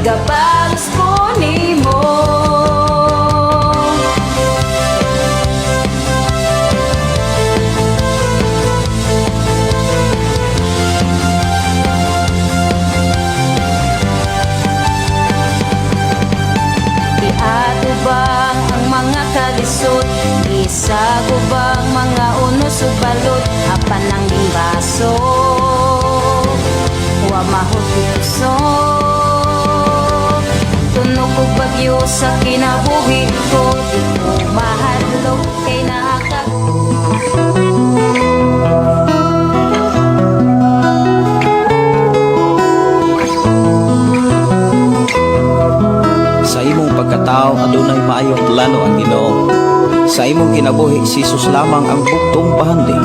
Gabalos ko nimo. Iatubang ang mga kalisod, Isagubang mga unos ug balot, apan ang baso wa mahutso. Tunog og bagyo sa kinabuhi ko, di ko mahadlok kay naa ka. Sa imong pagkatao adunay maayong plano ang Ginoo. Sa imong kinabuhi, si Jesus lamang ang bugtong bahandi.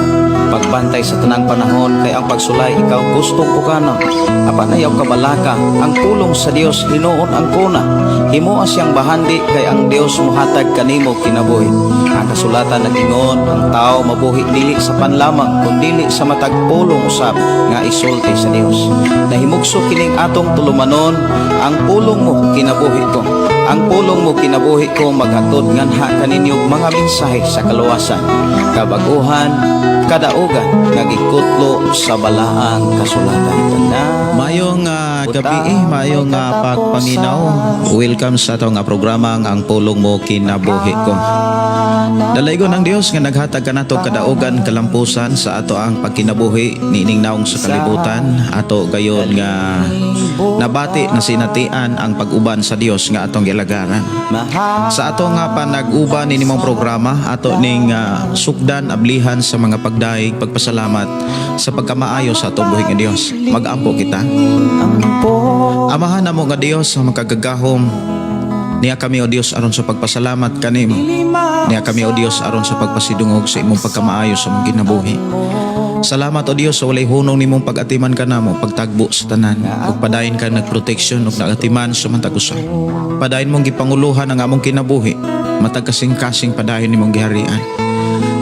Pagbantay sa tanang panahon kay ang pagsulay ikaw gustong pukanon. Apan ayaw kabalaka, ang pulong sa Dios hinuon ang kuna. Himoa siyang bahandi kay ang Dios mohatag kanimo kinabuhi. Ang kasulatan nag-ingon, ang tao mabuhi dili sa panlamang kundili sa matag pulong usab nga isulti sa Dios. Nahimugso kining atong tulumanon, ang pulong mo kinabuhi ko. Ang pulong mo kinabuhi ko maghatod nganha kaninyo mga mensahe sa kaluwasan, kabaguhan, kadaugan nga gikutlo sa balaang kasulatan. Tanan. Mayong gabi, mayong pagpaminaw. Welcome sa atong programa nga Ang Pulong Mo Kinabuhi Ko. Dalaygon ang Dios nga naghatag kanato kadaugan, kalampusan sa ato ang pagkinabuhi niining naong sa kalibutan. Ato gayon nga nabati na sinatian ang pag-uban sa Dios nga atong gilagaran. Sa ato nga panag-uban ini mong programa, ato ning sukdan ablihan sa mga pagdaig, pagpasalamat sa pagkamaayo sa atong buhi nga Dios. Mag-ampo kita. Amahan namo nga Dios sa makagagahom, niya kami, o Dios, aron sa pagpasalamat kanimo. Niya kami, o Dios, aron sa pagpasidungog sa imong pagkamaayo sa among kinabuhi. Salamat, o Dios, sa walay hunong nimong pag-atiman kanamo, pagtagbo sa tanan. Ug padayon ka nagproteksyon ug nagatiman sa matag usa. Padayon mong gipanguluhan ang among kinabuhi, matag kasing-kasing padayon nimong giharian.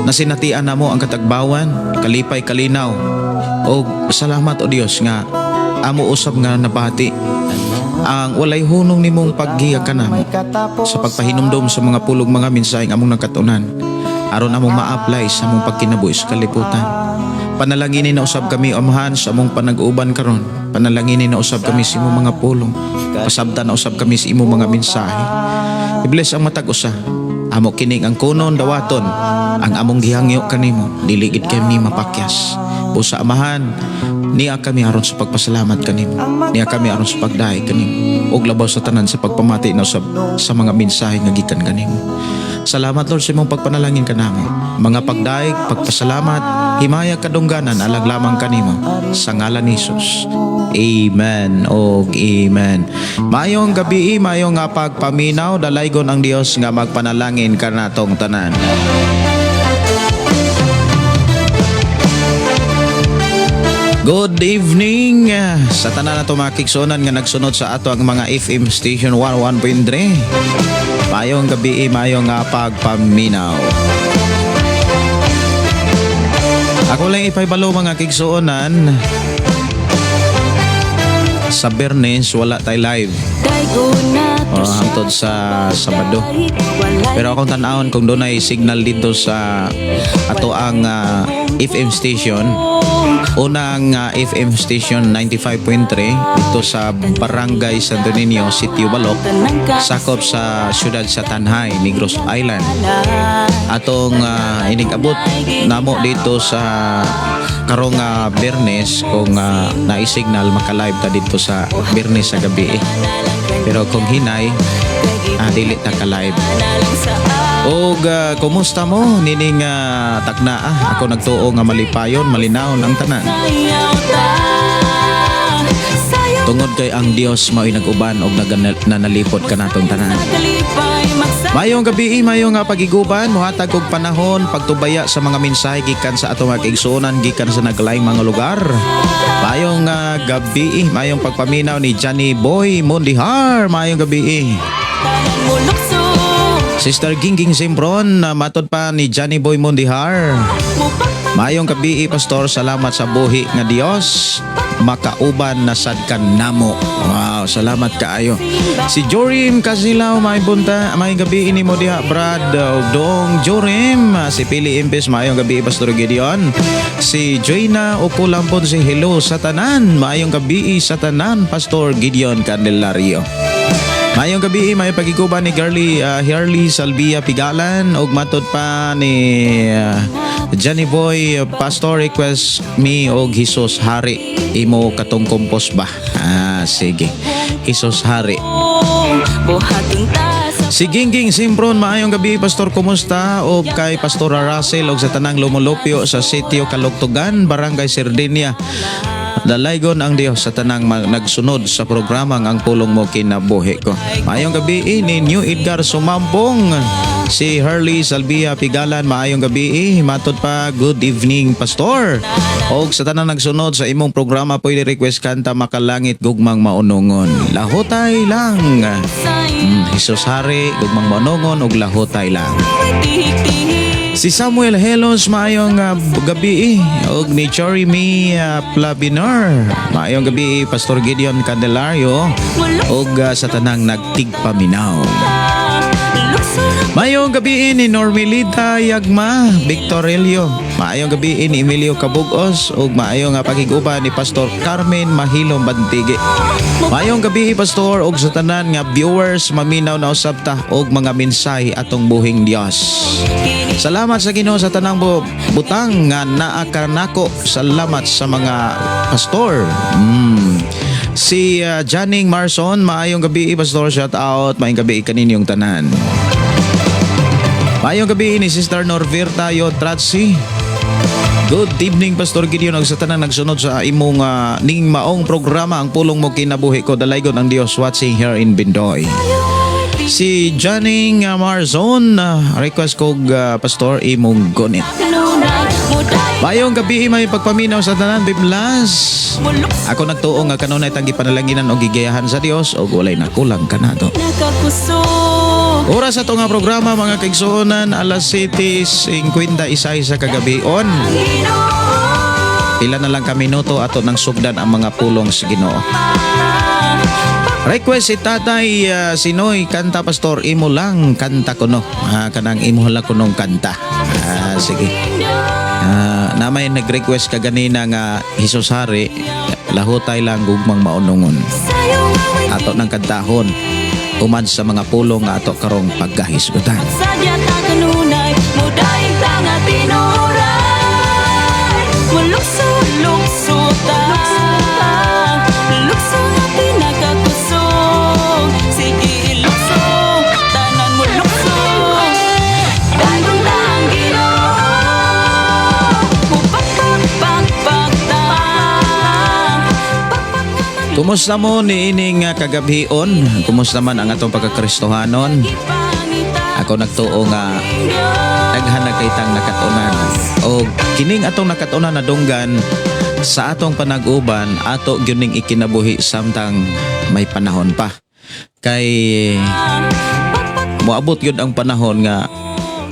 Nasinatian namo ang katagbawan, kalipay, kalinaw. Og salamat, o Dios, nga amo usab nga nabati ang walay hunong nimong paggiya kanamo sa pagpahinumdom sa mga pulong, mga mensahe nga among nakatunan aron among ma-apply sa among pagkinabuhi sa kalibutan. Panalanginin na usab kami, Amahan, sa among panag-uban karon. Panalanginin na usab kami sa imong mga pulong. Pasabtan na usab kami sa imong mga mensahe. I-bless ang matag usa. Amo kining ang kunon dawaton ang among gihangyo kanimo. Dili gid kami mapakyas. Busa, Amahan, niya kami aron sa pagpasalamat kanimo. Niya kami aron sa pagdaig kanimo. Ug labaw sa tanan sa pagpamati na usab sa mga mensahe nga gikan kanimo. Salamat, Lord, sa imong pagpanalangin kanamo. Mga pagdaig, pagpasalamat, himaya, kadungganan alang lamang kanimo sa ngalan ni Jesus. Amen og amen. Mayong gabi, mayong nga pagpaminaw, dalaygon ang Dios nga magpanalangin kanatong tanan. Good evening sa tanan nato mga kigsuonan nga nagsunod sa ato ang mga FM station 11.3. Mayong gabi, mayong nga pagpaminaw. Ako lang ipahibalo, mga kigsuonan, sa Bernes wala tay live. Oh, hangtod sa Sabado. Pero akong tan-awon kung doon ay signal dito sa ato ang FM station. Unang FM station 95.3 dito sa Barangay Santo Niño, Sitio Balok, sakop sa siyudad sa Tanjay, Negros Island. Atong inig-abot namo dito sa karong Bernes, kung naisignal, maka-live ta dito sa Bernes sa gabi eh. Pero kung hinay, dili ta ka-live. Og kumusta mo nining takna ah? Ako nagtuo nga malipayon, malinawon ang tanan. Tungod kay ang Dios mao'y nag-uban og nanalipod kanatong tanan. Mayong gabi, mayong nga pagiguban, mohatag og panahon pagtubaya sa mga mensahe gikan sa atong mga kaigsuonan gikan sa naglaing mga lugar. Mayong gabi, mayong pagpaminaw ni Johnny Boy Mundihar, mayong gabi. Sister Gingging Simbron, matod pa ni Johnny Boy Mundihar. Mayong gabi, Pastor, salamat sa buhi nga Dios. Makauban na sad ka namo. Wow, salamat kaayo. Si Jorim Kasilaw, may bunta, may gabi ini mo diha, Brad. Ug Dong Jorim, si Pili Impes, maayong gabi, Pastor Gideon. Si Joyna Ukulampon, si hello sa tanan. Maayong gabi sa tanan, Pastor Gideon Candelario. Maayong gabi, may pagiguban ni Girly Harley Salvia Pigalan ug matod pa ni Johnny Boy, "Pastor, request me og Jesus Hari, imo katong compose ba?" Ah, sige. Jesus Hari. Buhaton ta sa Si Gingging Simpron, maayong gabi, Pastor, kumusta? Og kay Pastor Russell og sa tanang lumulupyo sa Sitio Kalugtugan, Barangay Sardinia. Dalaygon ang Dios sa tanang nagsunod sa programang Ang Pulong Mo Kinabuhi Ko. Maayong gabi ni New Edgar Sumampong. Si Harley Salvia Pigalan, maayong gabi. Matod pa, "Good evening, Pastor. Og sa tanang nagsunod sa imong programa, pwede request kanta Makalangit, Gugmang Maunongon. Lahotay lang." Jesus Hari, Gugmang Maunongon, ug Lahotay Lang. Si Samuel Helos, maayong gabi. Og ni Cherry Plabinar. Maayong gabi, Pastor Gideon Candelario. Og sa tanang nagtigpaminaw. Maayong gabi ni Normilita Yagma Victorelio. Maayong gabi ni Emilio Cabugos ug maayong pakig-uban ni Pastor Carmen Mahilom Bantige. Maayong gabi, Pastor, ug sa tanan nga viewers, maminaw na usab ta og mga mensahe atong buhing Dios. Salamat sa Ginoo sa tanang butang nga naa kanako. Salamat sa mga pastor. Si Janing Marson, maayong gabi, Pastor, shout out, maayong gabi kaninyong tanan. Maayong gabi ni Sister Norvirta Yotratsi. "Good evening, Pastor Gideon ug sa tanang nagsunod sa imong ning maong programa Ang Pulong Mo Kinabuhi Ko. Dalaygon ang Dios, watching here in Bindoy." Si Janing Marzon, request ko Pastor, imong gunit. Maayong gabi, may pagpaminaw sa tanan biblas. Ako nagtuo nga kanunay tang gipanalanginan og gigayahan sa Dios og walay nakulang kanato. Oras ato nga programa, mga kaigsuonan, alas 7:56 sa kagabion. Pila na lang ka minuto, ato nang sugdan ang mga pulong sa Ginoo. Request si Tatay Sinoy, kanta, Pastor, imo lang kanta kuno. Ah, kanang imo lang kunong kanta. Ah, sige. Ah, namay nag-request kaganina nga Jesus Hari, Lahotay Lang, Gugmang Maunungon. Ato nang kantahon human sa mga pulong nga ato karong pagkahisgutan. Sadya ta kanunay, mudaig ta nga tinuray. Mulukso-lukso ta, lukso nga pinakakusog. Sige, ilukso, tanan mo lukso. Dayon ta ang Ginoo. Mupakpak-pakpak ta. Pakpak nga Kumusta mo ni ining kagabhion? Kumusta man ang atong pagkakristohanon? Ako nagtuo nga daghan na kay tang nakatunan. O kining atong nakatunan na dunggan sa atong panag-uban, ato gyud ning ikinabuhi samtang may panahon pa. Kay moabot gyud ang panahon nga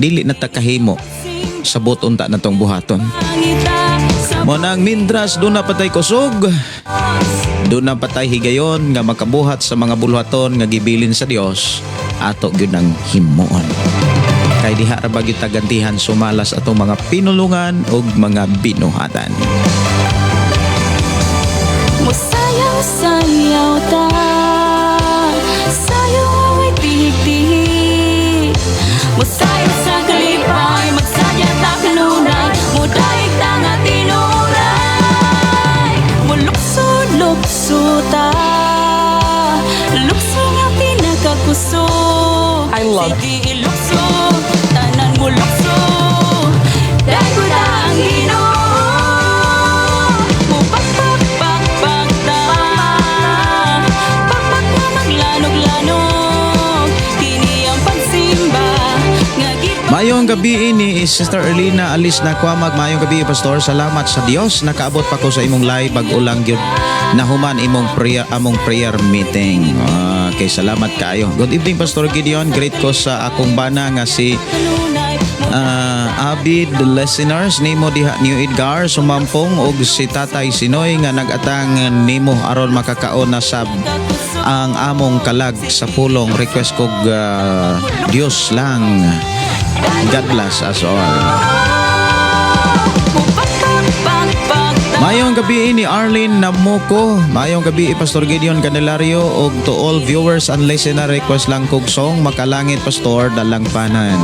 dili na ta kahimo sa buot unta natong buhaton. Mo nang mindras duna pa tay kusog, duna pa tay higayon nga makabuhat sa mga buluhaton nga gibilin sa Dios, ato gyud ang himuon. Kay diha ra ba gyud tagantihan sumalas atong mga pinulungan ug mga binuhatan. Musayaw-sayaw ta. Sayaw away tihik-tihik. Musayaw sa kalipay. Magsadya ta kanunay. Mudaig ta nga tinuray. Mulukso-lukso ta. Lukso nga pinakakusog. I love Sige, ilukso. Tanan mo lukso. Dahil ta ang Ginoo. Mupakpak-pakpak ta. Pakpak nga maglanog-lanog. Kini ang pagsimba nga Maayong gabi ni Sister Erlina Alis na Kwamag. Maayong gabi, Pastor. Salamat sa Dios. Nakaabot pa ko sa imong live bag-o lang gyud nahuman imong prayer, among prayer meeting. Okay, salamat kaayo. "Good evening, Pastor Gideon. Greet ko sa akong bana nga si Avid listeners nimo diha New Edgar Sumampong og si Tatay Sinoy nga nagatang nimo aron makakaon na sab ang among kalag sa pulong. Request kog Dios lang. God bless us all. Mayong gabi ni Arlene Namuko. Mayong gabi, Pastor Gideon Candelario og to all viewers and listener, request lang kog song Makalangit, Pastor, Dalangpanan.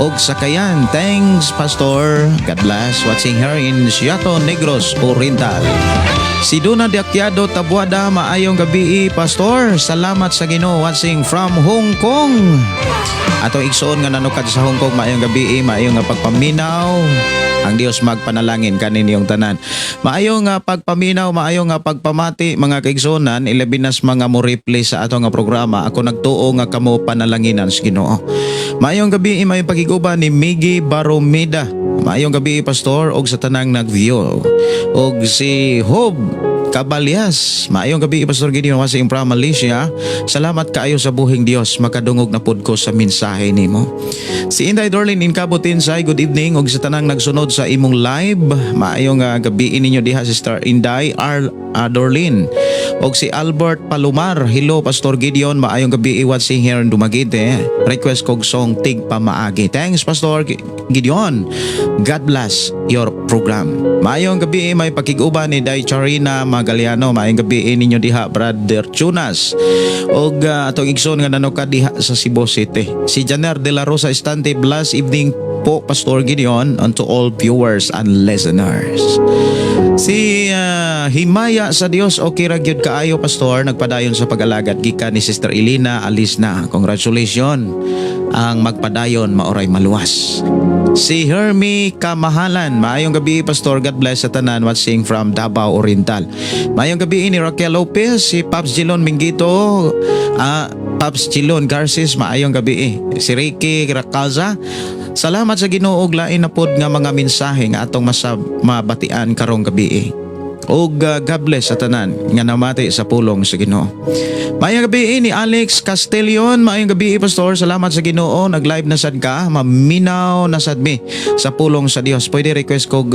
Og sakayan. Thanks, Pastor. God bless. Watching here in Siato, Negros Oriental. Si Duna Diakyado Tabuada, maayong gabi, Pastor. Salamat sa Ginoo, watching from Hong Kong. Atong igsoon nga nanukad sa Hong Kong, maayong gabi, maayong nga pagpaminaw. Ang Dios magpanalangin kaninyong tanan. Maayong nga pagpaminaw, maayong nga pagpamati, mga kaigsuonan, ilabi nas mga mo-replay sa ato nga programa. Ako nagtuo nga kamo panalanginan sa Ginoo. Maayong gabi, maayong pagiguba ni Miggy Baromeda. Maayong gabi, Pastor, og sa tanang nag-view. Og si Hob Cabalyas. Maayong gabi, Pastor Gideon, watching from Malaysia. Salamat kaayo sa buhing Dios, makadungog na pud ko sa mensahe nimo. Si Inday Dorlin Inkabot Insay, good evening og sa tanang nagsunod sa imong live. Maayong gabi ninyo diha, Sister Inday R Dorlin. Og si Albert Palomar, hello Pastor Gideon, maayong gabi, watching here in Dumaguete. Request kog song Tig Pamaagi. Thanks, Pastor Gideon. God bless your program. Maayong gabi, may pakig-uban ni Day Charina Magaliano. Maayong gabi ninyo diha, Brother Chunas. Og atong igsoon nga nanukad diha sa Cebu City. Si Janer de la Rosa Estante, bless evening po, Pastor Gideon, and to all viewers and listeners. Si Himaya sa Dios, okay ra gyud kaayo, Pastor, nagpadayon sa pag-alagad gikan ni Sister Elena Alisna. Congratulations. Ang magpadayon maoray maluwas. Si Hermie Kamahalan, maayong gabi, Pastor, God bless sa tanan watching from Davao Oriental. Maayong gabi ni Raquel Lopez, si Paps Gilon Mingito, Paps Gilon Garces, maayong gabi. Si Ricky Racaza, salamat sa Ginoo og lain na pod nga mga mensahe nga atong mabatian karong gabi. Og God bless sa tanan nga namati sa pulong sa Ginoo. Maayong gabi ni Alex Castellon, maayong gabi, Pastor, salamat sa Ginoo, nag-live na sad ka, maminaw na sad mi sa pulong sa Dios. Pwede request kog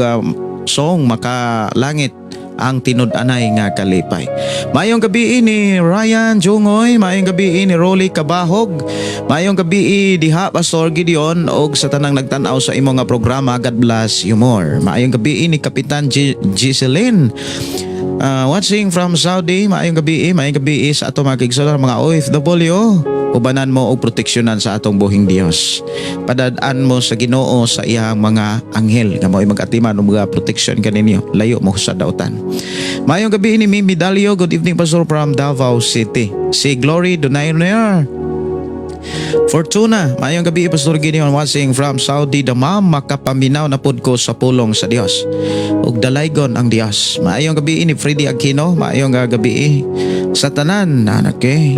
song Makalangit ang Tinud-anay nga Kalipay. Maayong gabi ni Ryan Jungoy, maayong gabi ni Rolly Kabahog, maayong gabi diha, Pastor Gideon, og sa tanang nagtan-aw sa imong nga programa, God bless you more. Maayong gabi ni Kapitan Giseline. Watching from Saudi, maayong gabi sa ato mga kaigsuonan, mga OFW. Ubanan mo og proteksyonan sa atong buhing Dios. Padad-an mo sa Ginoo sa iyang mga anghel nga mao'y mag-atiman og mga proteksyon kaninyo. Layo mo sa dautan. Maayong gabi ni Mimi Dalio, good evening, Pastor, from Davao City. Si Glory Donainer Fortuna, maayong gabi, Pastor Gideon, watching from Saudi Damam, makapaminaw na pud ko sa pulong sa Dios. Ug dalaygon ang Dios. Maayong gabi ni Freddy Aquino, maayong gabi sa tanan, okay.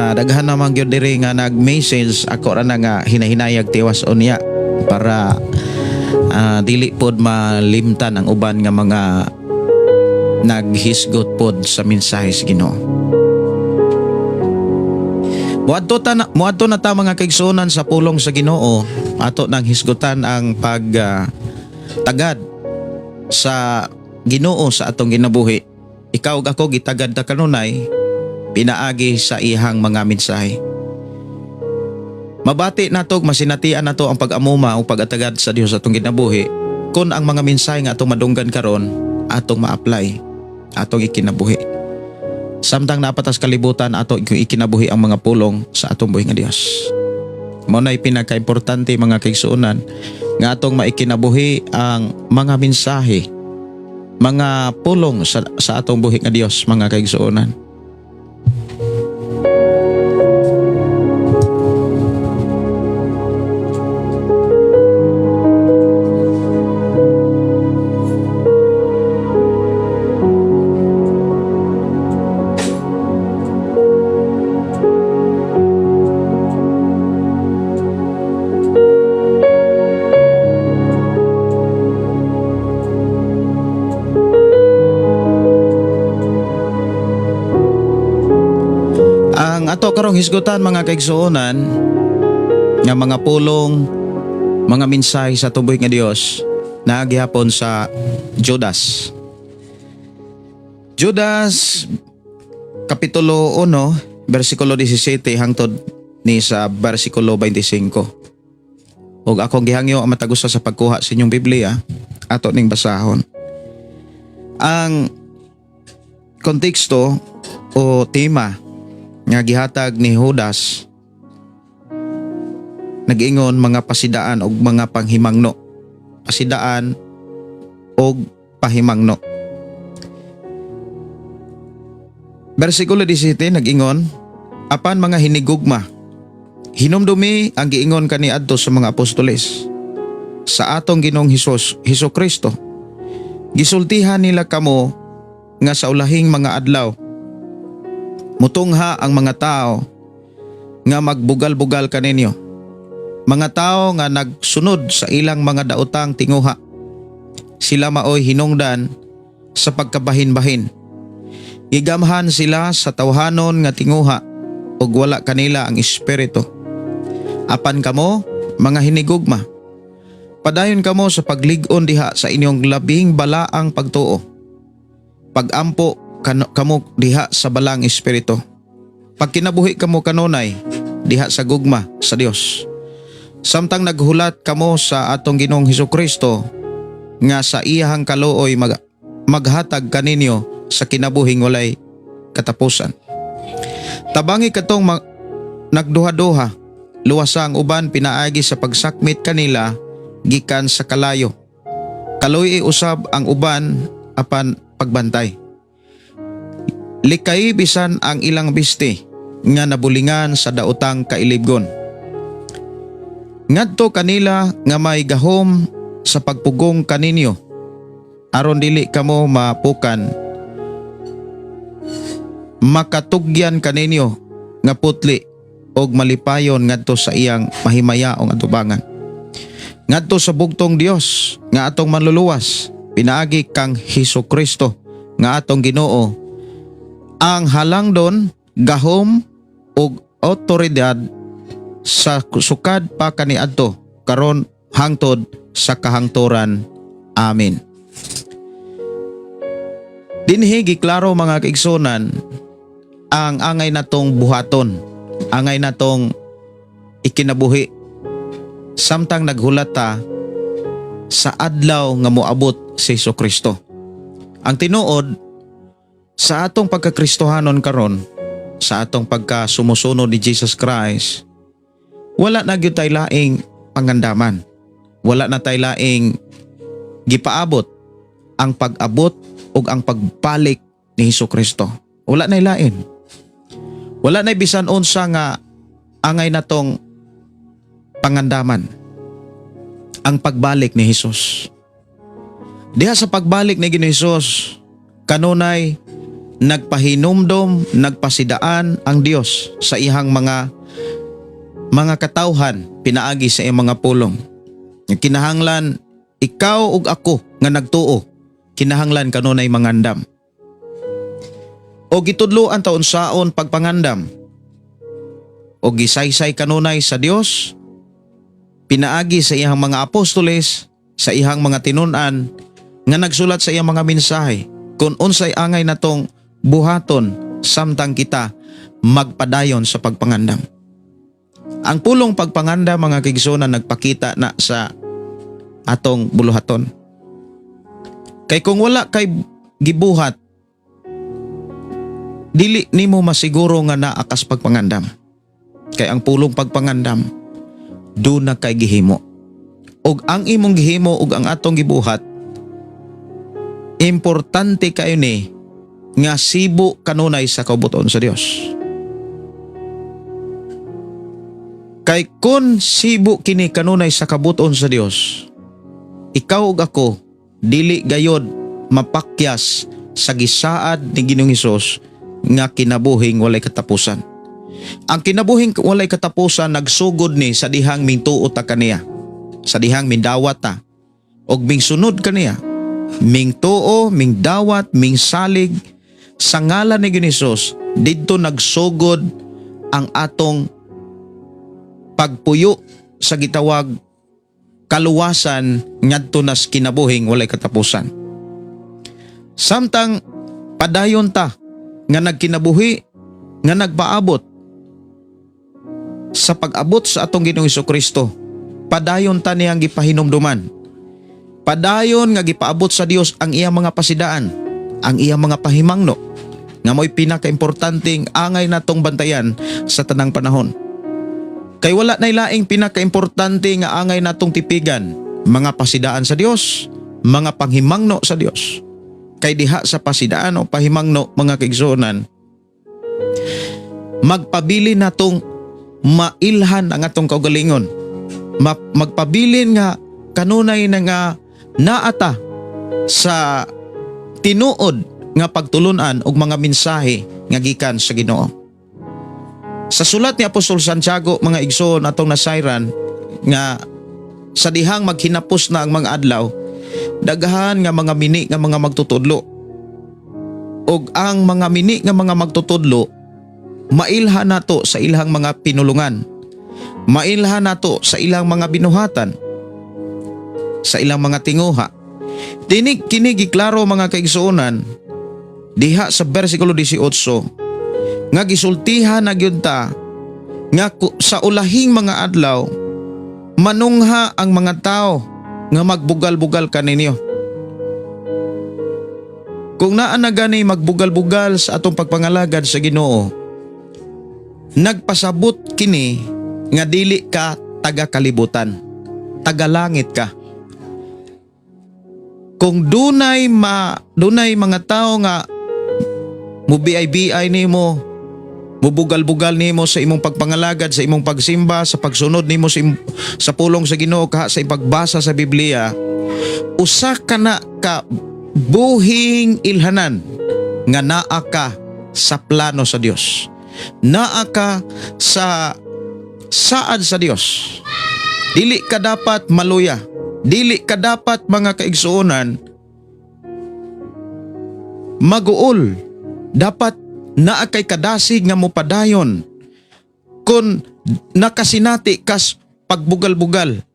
Daghan naman gyud diri nga nag-message, ako ra na nga hinahinayag tiwas unya para dili pod malimtan ang uban nga mga naghisgot pod sa mensahe sa Ginoo. Muadto na ta, mga kaigsuonan, sa pulong sa Ginoo, ato nang hisgutan ang pag tagad sa Ginoo sa atong ginabuhi. Ikaw ug ako gitagad ta kanunay pinaagi sa iyang mga mensahe. Mabati nato, masinatian nato ang pag-amuma o pag-atagad sa Dios sa atong ginabuhi kung ang mga mensahe nga atong madunggan karon atong ma-apply, atong ikinabuhi. Samtang napatas kalibutan, ato ikinabuhi ang mga pulong sa atong buhi nga Dios. Mao na'y pinakaimportante, mga kaigsuonan, nga atong maikinabuhi ang mga mensahe, mga pulong sa atong buhi nga Dios, mga kaigsuonan. Ang ato karong hisgutan, mga kaigsuonan, nga mga pulong Mga mensahe sa tuboy nga Dios naa gihapon sa Judas. Judas Kapitulo 1, versikulo 17 hangtod ni sa versikulo 25. Ug akong gihangyo ang matag usa sa pagkuha sa inyong Biblia, ato ning basahon. Ang konteksto o tema nga gihatag ni Judas nag-ingon mga pasidaan og mga panghimangno. Pasidaan og pahimangno. Versikulo 17 nag-ingon, "Apan mga hinigugma, hinumdumi ang giingon kaniadto sa mga apostoles sa atong Ginoong Hesus, Hesus Kristo. Gisultihan nila kamo nga sa ulahing mga adlaw mutungha ang mga tao nga magbugal-bugal kaninyo. Mga tao nga nagsunod sa ilang mga daotang tinguha. Sila maoy hinungdan sa pagkabahin-bahin. Gigamhan sila sa tawhanon nga tinguha ug wala kanila ang espiritu. Apan kamo, mga hinigugma, padayon kamo sa paglig-on diha sa inyong labing balaang pagtuo. Pagampo kamo diha sa balaang espiritu. Pagkinabuhi kamo kanunay diha sa gugma sa Dios. Samtang naghulat kamo sa atong Ginoong Hesus Kristo nga sa iyahang kaluoy maghatag kaninyo sa kinabuhing walay katapusan. Tabangi katong nagduha-duha, luwasa ang uban pinaagi sa pagsakmit kanila gikan sa kalayo. Kaluy usab ang uban apan pagbantay. Likay bisan ang ilang biste nga nabulingan sa daotang kailibgon. Ngadto kanila nga may gahom sa pagpugong kaninyo aron dili kamo mapukan, makatugyan kaninyo nga putli og malipayon ngadto sa iyang mahimayaong atubangan. Ngadto sa bugtong Dios nga atong manluluwas pinaagi kang Hesus Kristo nga atong Ginoo ang halangdon, gahom ug otoridad sa sukad pa kaniadto, karon, hangtod sa kahangturan. Amen. Dinhi giklaro, mga kaigsunan, ang angay natong buhaton, angay natong ikinabuhi samtang naghulat ta sa adlaw nga moabot si Hesus Kristo. Ang tinuod, sa atong pagkakristohanon karon, sa atong pagkasumusunod ni Jesus Christ, wala na gyud tay laing pangandaman. Wala na tay laing gipaabot ang pag-abot ug ang pagbalik ni Hesus Kristo. Wala na lain. Wala na bisan unsa nga angay natong pangandaman ang pagbalik ni Hesus. Diha sa pagbalik ni Ginoong Hesus, kanunay nagpahinumdom, nagpasidaan ang Dios sa iyang mga katawhan pinaagi sa iyang mga pulong. Kinahanglan ikaw ug ako nga nagtuo, kinahanglan kanunay mangandam. O gitudloan ta unsaon pagpangandam. O gisaysay kanunay sa Dios pinaagi sa iyang mga apostoles, sa iyang mga tinun-an nga nagsulat sa iyang mga mensahe kung unsay angay natong buhaton samtang kita magpadayon sa pagpangandam. Ang pulong pagpangandam, mga kaigsuonan, nagpakita na sa atong buluhaton. Kay kung wala kay gibuhat, dili nimo masiguro nga naa kas pagpangandam. Kay ang pulong pagpangandam, duna kay gihimo. Og ang imong gihimo ug ang atong gibuhat, importante kayo ni nga sibo kanunay sa kaubuton sa Dios. Kay kung sibo kini kanunay sa kabuton sa Dios, ikaw ug ako dili gayod mapakyas sa gisaad ni Ginoong Hesus nga kinabuhing walay katapusan. Ang kinabuhing walay katapusan nagsugod ni sa dihang mingtuo ta kaniya. Sa dihang mindawat ta og mingsunod kaniya. Mingtuo, mingdawat, mingsalig sa ngalan ni Ginoong Hesus, didto nagsugod ang atong pagpuyo sa gitawag Kaluwasan ngadto nas kinabuhing walay katapusan. Samtang padayon ta nga nagkinabuhi nga nagpaabot sa pag-abot sa atong Ginoong Kristo, padayon ta niyang gipahinumduman. Padayon nga gipaabot sa Dios ang iyang mga pasidaan, ang iyang mga pahimangno, nga mo'y pinakaimportanteng angay natong bantayan sa tanang panahon. Kay wala nay laing pinakaimportante nga angay natong tipigan, mga pasidaan sa Dios, mga panghimangno sa Dios. Kay diha sa pasidaan o pahimangno, mga kaigsuonan, magpabili natong mailhan ang atong kaugalingon. Magpabilin nga kanunay na nga naata sa tinuod nga pagtulunan og mga mensahe nga gikan sa Ginoo. Sa sulat ni Apostol Santiago, mga igsoon, atong nasayran nga sa dihang maghinapos na ang mga adlaw, daghan nga mga mini nga mga magtutudlo. Og ang mga mini nga mga magtutudlo, mailhan nato sa ilang mga pinulungan. Mailhan nato sa ilang mga binuhatan, sa ilang mga tinguha. Tinig kini giklaro, mga kaigsuonan, diha sa bersikulo 18 nga gisultihan na gyud ta nga sa ulahing mga adlaw manungha ang mga tao nga magbugal-bugal kaninyo. Kung naa na gani magbugal-bugal sa atong pagpangalagad sa Ginoo, nagpasabot kini nga dili ka taga kalibutan, taga langit ka. Kung dunay mga tao nga mubiay-biay nimo, mubugal-bugal nimo sa imong pagpangalagad, sa imong pagsimba, sa pagsunod nimo sa pulong sa Ginoo kaha sa pagbasa sa Biblia, usa ka na ka buhing ilhanan nga naa ka sa plano sa Dios. Naa ka sa saad sa Dios. Dili ka dapat maluya. Dili ka dapat, mga kaigsuonan, maguol. Dapat naa kay kadasig nga mopadayon kung nakasinati kas pagbugal-bugal.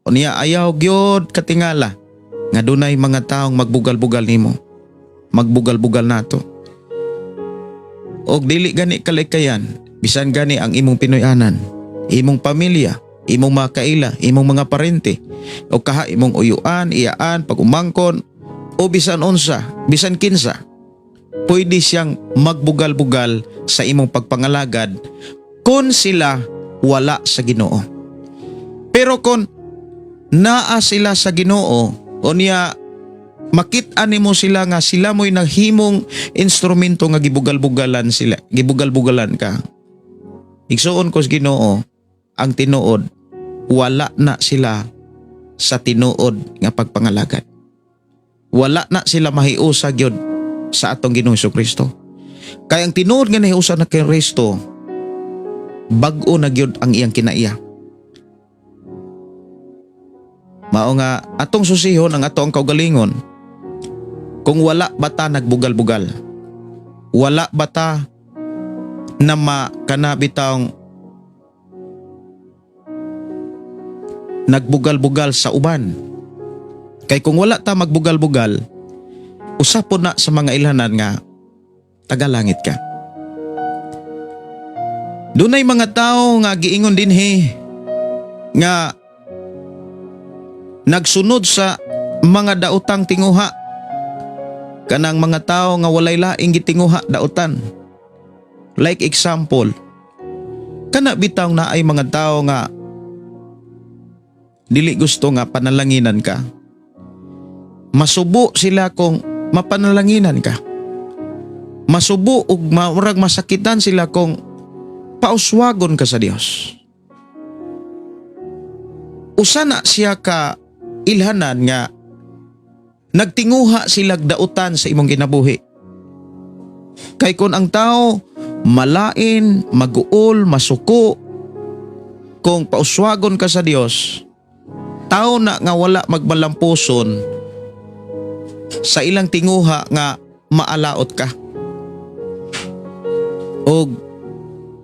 Unya ayaw gyud katingala nga dunay mga taong magbugal-bugal nimo. Magbugal-bugal nato. Og dili gani kalikayan, bisan gani ang imong Pinoy-anan, imong pamilya, imong mga kaila, imong mga parente, o kaha imong uyuan, iyaan, pag-umangkon, o bisan unsa, bisan kinsa, pwede siyang magbugal-bugal sa imong pagpangalagad kung sila wala sa Ginoo. Pero kung naa sila sa Ginoo, unya makit-an nimo sila nga sila mo'y naghimong instrumento nga gibugal-bugalan sila, gibugal-bugalan ka. Igsuon ko sa Ginoo, ang tinuod, wala na sila sa tinuod nga pagpangalagad. Wala na sila mahiusa gyud sa atong Ginoong Kristo. Kay ang tinuod nga nahiusa na kay Kristo, bag-o na gyud ang iyang kinaiya. Mao nga atong susihon ang ato ang kaugalingon kung wala bata nagbugal-bugal. Wala bata na ma kana bitawng nagbugal-bugal sa uban. Kay kung wala ta magbugal-bugal, usa po na sa mga ilhanan nga tagalangit ka. Dunay mga tao nga giingon dinhi nga nagsunod sa mga daotang tinguha, kanang mga tao nga walay laing gitinguha, dautan. Like example, kana bitaw na ay mga tao nga dili gusto nga panalanginan ka. Masubo sila kung mapanalanginan ka. Masubo ug maurag masakitan sila kung pauswagon ka sa Dios. Usa na siya ka ilhanan nga nagtinguha silag dautan sa imong kinabuhi. Kay kung ang tao malain, maguol, masuko, kung pauswagon ka sa Dios, tao na nga wala magmalampuson sa ilang tinguha nga maalaot ka. Og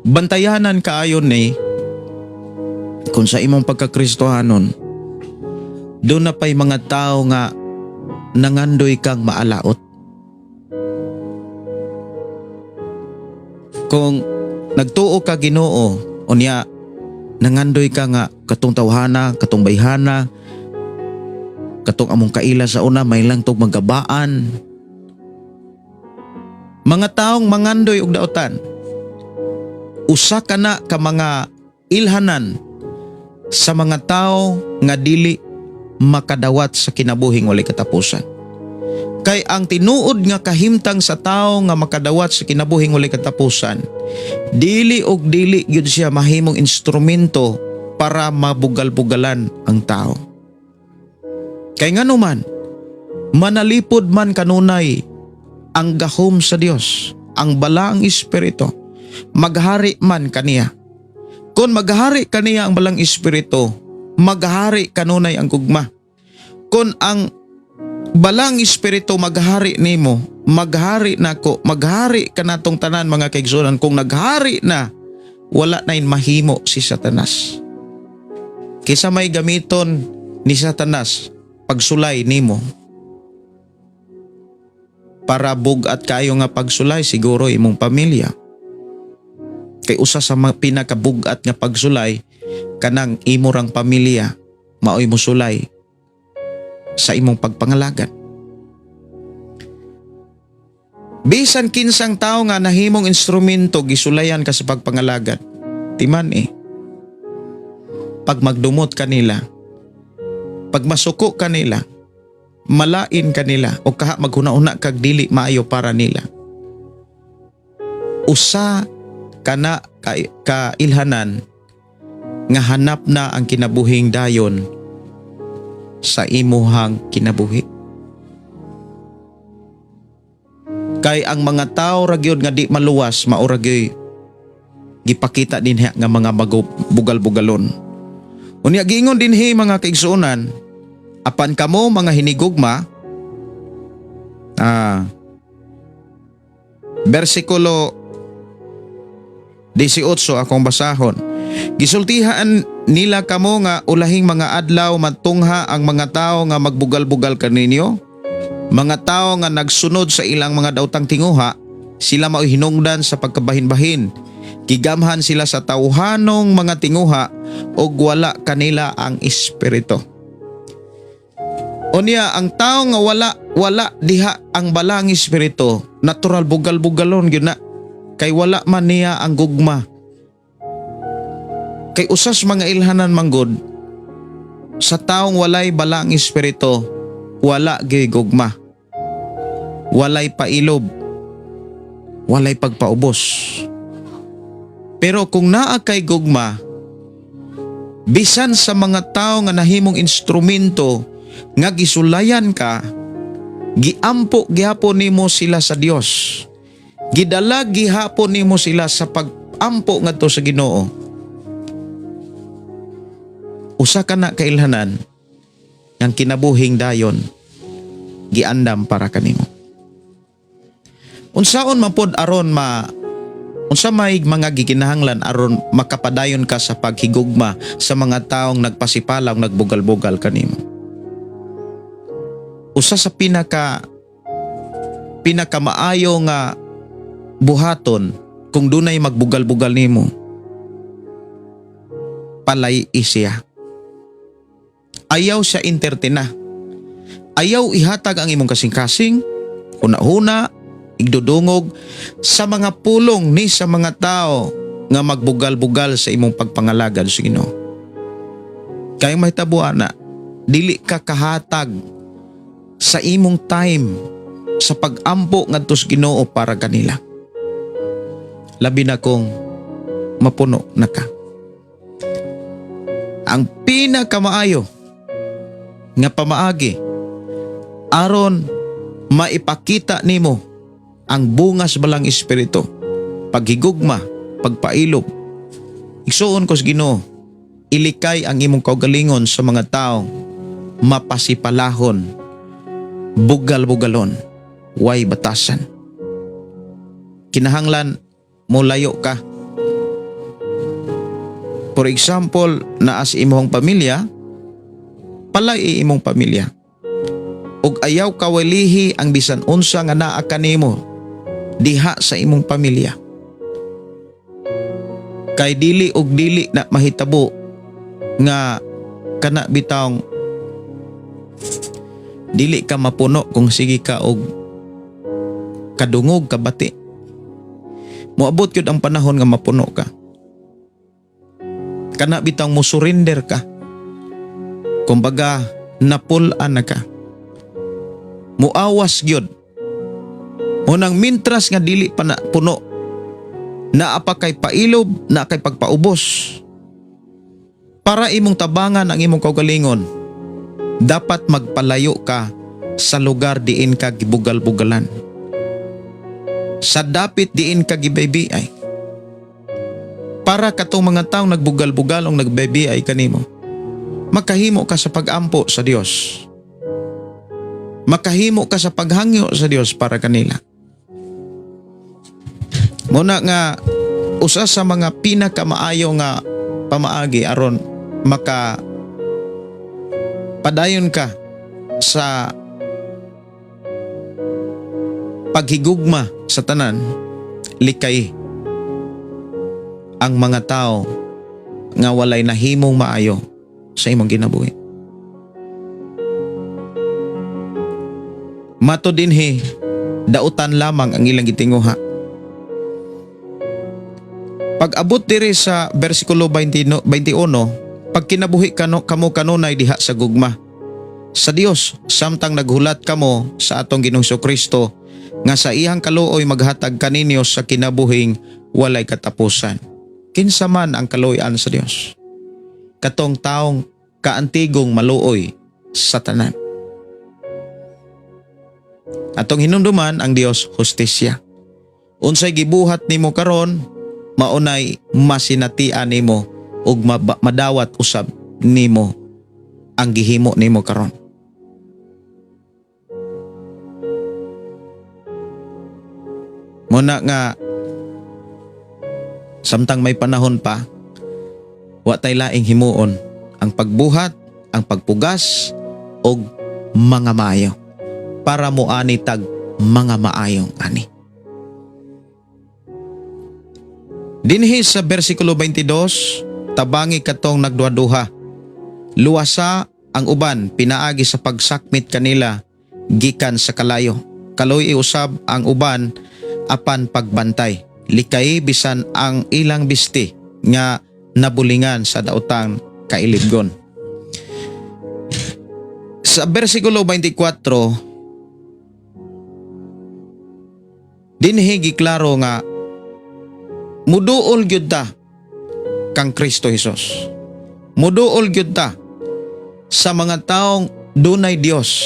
bantayanan kaayon ni kung sa imong pagkakristohanon. Duna pa'y mga tao nga nangandoy kang maalaot. Kung nagtuo ka Ginoo, unya nangandoy ka nga katong tawhana, katong bayhana, katong among kaila sa una may lang tog magabaan. Mga taong mangandoy og daotan. Usa ka na ka mga ilhanan sa mga tao nga dili makadawat sa kinabuhing walay katapusan. Kay ang tinuod nga kahimtang sa tao nga makadawat sa kinabuhing walay katapusan, dili og dili gyud siya mahimong instrumento para mabugal-bugalan ang tao. Kay ngano man, manalipod man kanunay ang gahom sa Dios, ang balaang espiritu, maghari man kaniya. Kung maghari kaniya ang balang espiritu, maghari kanunay ang gugma. Kung ang balang espiritu maghari nimo, maghari nako, maghari kanatong tanan, mga kaigsuonan, kung naghari na, wala na mahimo si Satanas. Kisa may gamiton ni Satanas pagsulay nimo para bug-at kayo nga pagsulay, siguro imong pamilya. Kay usa sa mga pinakabugat nga pagsulay, kanang imo rang pamilya maoy mosulay sa imong pagpangalagad. Bisan kinsang tao nga nahimong instrumento, gisulayan ka sa pagpangalagad. Timan eh. Pag magdumot kanila, pag masuko kanila, malain kanila o kaha maghuna-huna kag dili maayo para nila. Usa kana ka, kailhanan nga hanap na ang kinabuhing dayon sa imuhang kinabuhi. Kay ang mga tao ra gyud nga di maluwas, mao ra gyud gipakita dinhi nga mga bugal-bugalon. Unya giingon dinhi, mga kaigsuonan, apan kamo, mga hinigugma, bersikulo 18 akong basahon. Gisultihan nila kamo nga ulahing mga adlaw matungha ang mga tao nga magbugal-bugal kaninyo. Mga tao nga nagsunod sa ilang mga daotang tinguha, sila mao'y hinungdan sa pagkabahin-bahin. Gigamhan sila sa tawhanong mga tinguha ug wala kanila ang espiritu. Unya ang tao nga wala diha ang balang espiritu, natural bugal-bugalon gyud na kay wala man niya ang gugma. Kay usas mga ilhanan manggod sa taong walay balang espiritu, wala gyud gugma. Walay pailob. Walay pagpaubos. Pero kung naa kay gugma, bisan sa mga tao nga nahimong instrumento nga gisulayan ka, giampo gihapon nimo sila sa Dios. Gidala gihapon nimo sila sa pag-ampo ngadto sa Ginoo. Usa ka na kailhanan ang kinabuhing dayon giandam para kanimo. Unsaon man pod aron ma unsa may mga gikinahanglan aron makapadayon ka sa paghigugma sa mga taong nagpasipalaw, nagbugal-bugal kanimo? Usa sa pinakamaayo nga buhaton kung dunay magbugal-bugal nimo, palay siya. Ayaw siya entertain. Ayaw ihatag ang imong kasing-kasing, huna-huna, igdudungog sa mga pulong ni sa mga tao nga magbugal-bugal sa imong pagpangalagad sa Ginoo. Kay mahitabo ana, dili ka kahatag sa imong time sa pag-ampo ngadto sa Ginoo para kanila. Labi na kung mapuno na ka. Ang pinakamaayo nga pamaagi aron maipakita nimo ang bungas balang espiritu, paghigugma, pagpailob. Igsuon ko sa Ginoo, ilikay ang imong kaugalingon sa mga tao mapasipalahon, bugal-bugalon, way batasan. Kinahanglan molayo ka. For example, naa sa imong pamilya, Palay imong pamilya. Ug ayaw kawalihi ang bisan unsa nga naa kanimo diha sa imong pamilya. Kay dili og dili na mahitabo nga kana bitawng dili ka mapuno kung sige ka og kadungog kabati. Moabot gyud ang panahon nga mapuno ka. Kana bitawng mo surrender ka. Kumbaga napul-an na ka. Muawas gyud. Munang mintras nga dili pa na puno, naa pa kay pailob, naa kay pagpaubos. Para imong tabangan ang imong kaugalingon, dapat magpalayo ka sa lugar diin ka gibugal-bugalan. Sa dapit diin ka gibaybiay. Para katong mga taong nagbugal-bugal o nagbaybiay kanimo, makahimo ka sa pagampo sa Dios. Makahimo ka sa paghangyo sa Dios para kanila. Muna nga usa sa mga pinakamaayo nga pamaagi aron maka padayon ka sa paghigugma sa tanan, likay ang mga tao nga walay nahimong maayo sa imong kinabuhi. Mato dinhi, dautan lamang ang ilang gitinguha. Pag-abot diri sa bersikulo 21, pagkinabuhi kamo kanunay diha sa gugma sa Dios samtang naghulat kamo sa atong Ginoong Kristo nga sa iyang kaluoy maghatag kaninyo sa kinabuhing walay katapusan. Kinsa man ang kaluoyan sa Dios? Katong taong kaantigong maluoy sa tanan. Atong hinumduman ang Dios hustisya. Unsay gibuhat nimo karon, maunay masinatian nimo ug madawat usab nimo ang gihimo nimo karon. Muna nga samtang may panahon pa, wa tay laing himuon ang pagbuhat, ang pagpugas og mga maayo para moani tag mga maayong ani. Dinhi sa bersikulo 22, tabangi katong nagduha-duha. Luwasa ang uban pinaagi sa pagsakmit kanila gikan sa kalayo. Kaloy iusab ang uban apan pagbantay. Likay bisan ang ilang bisti nga nabulingan sa daotang kailibgon. Sa bersikulo 24, dinhi giklaro nga muduol gyud ta kang Kristo Hesus. Muduol gyud ta sa mga taong dunay Dios.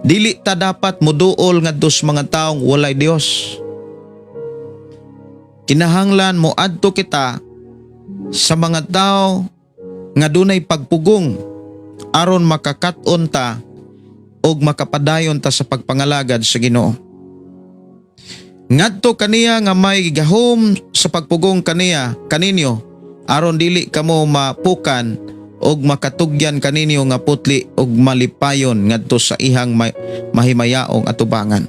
Dili ta dapat muduol ngadto sa mga taong walay Dios. Kinahanglan moadto kita sa mga tao nga dunay pagpugong aron makakat-on ta og makapadayon ta sa pagpangalagad sa Ginoo. Ngadto kaniya nga may gahom sa pagpugong kaniya kaninyo aron dili kamo mapukan og makatugyan kaninyo nga putli og malipayon ngadto sa ihang mahimayaong atubangan.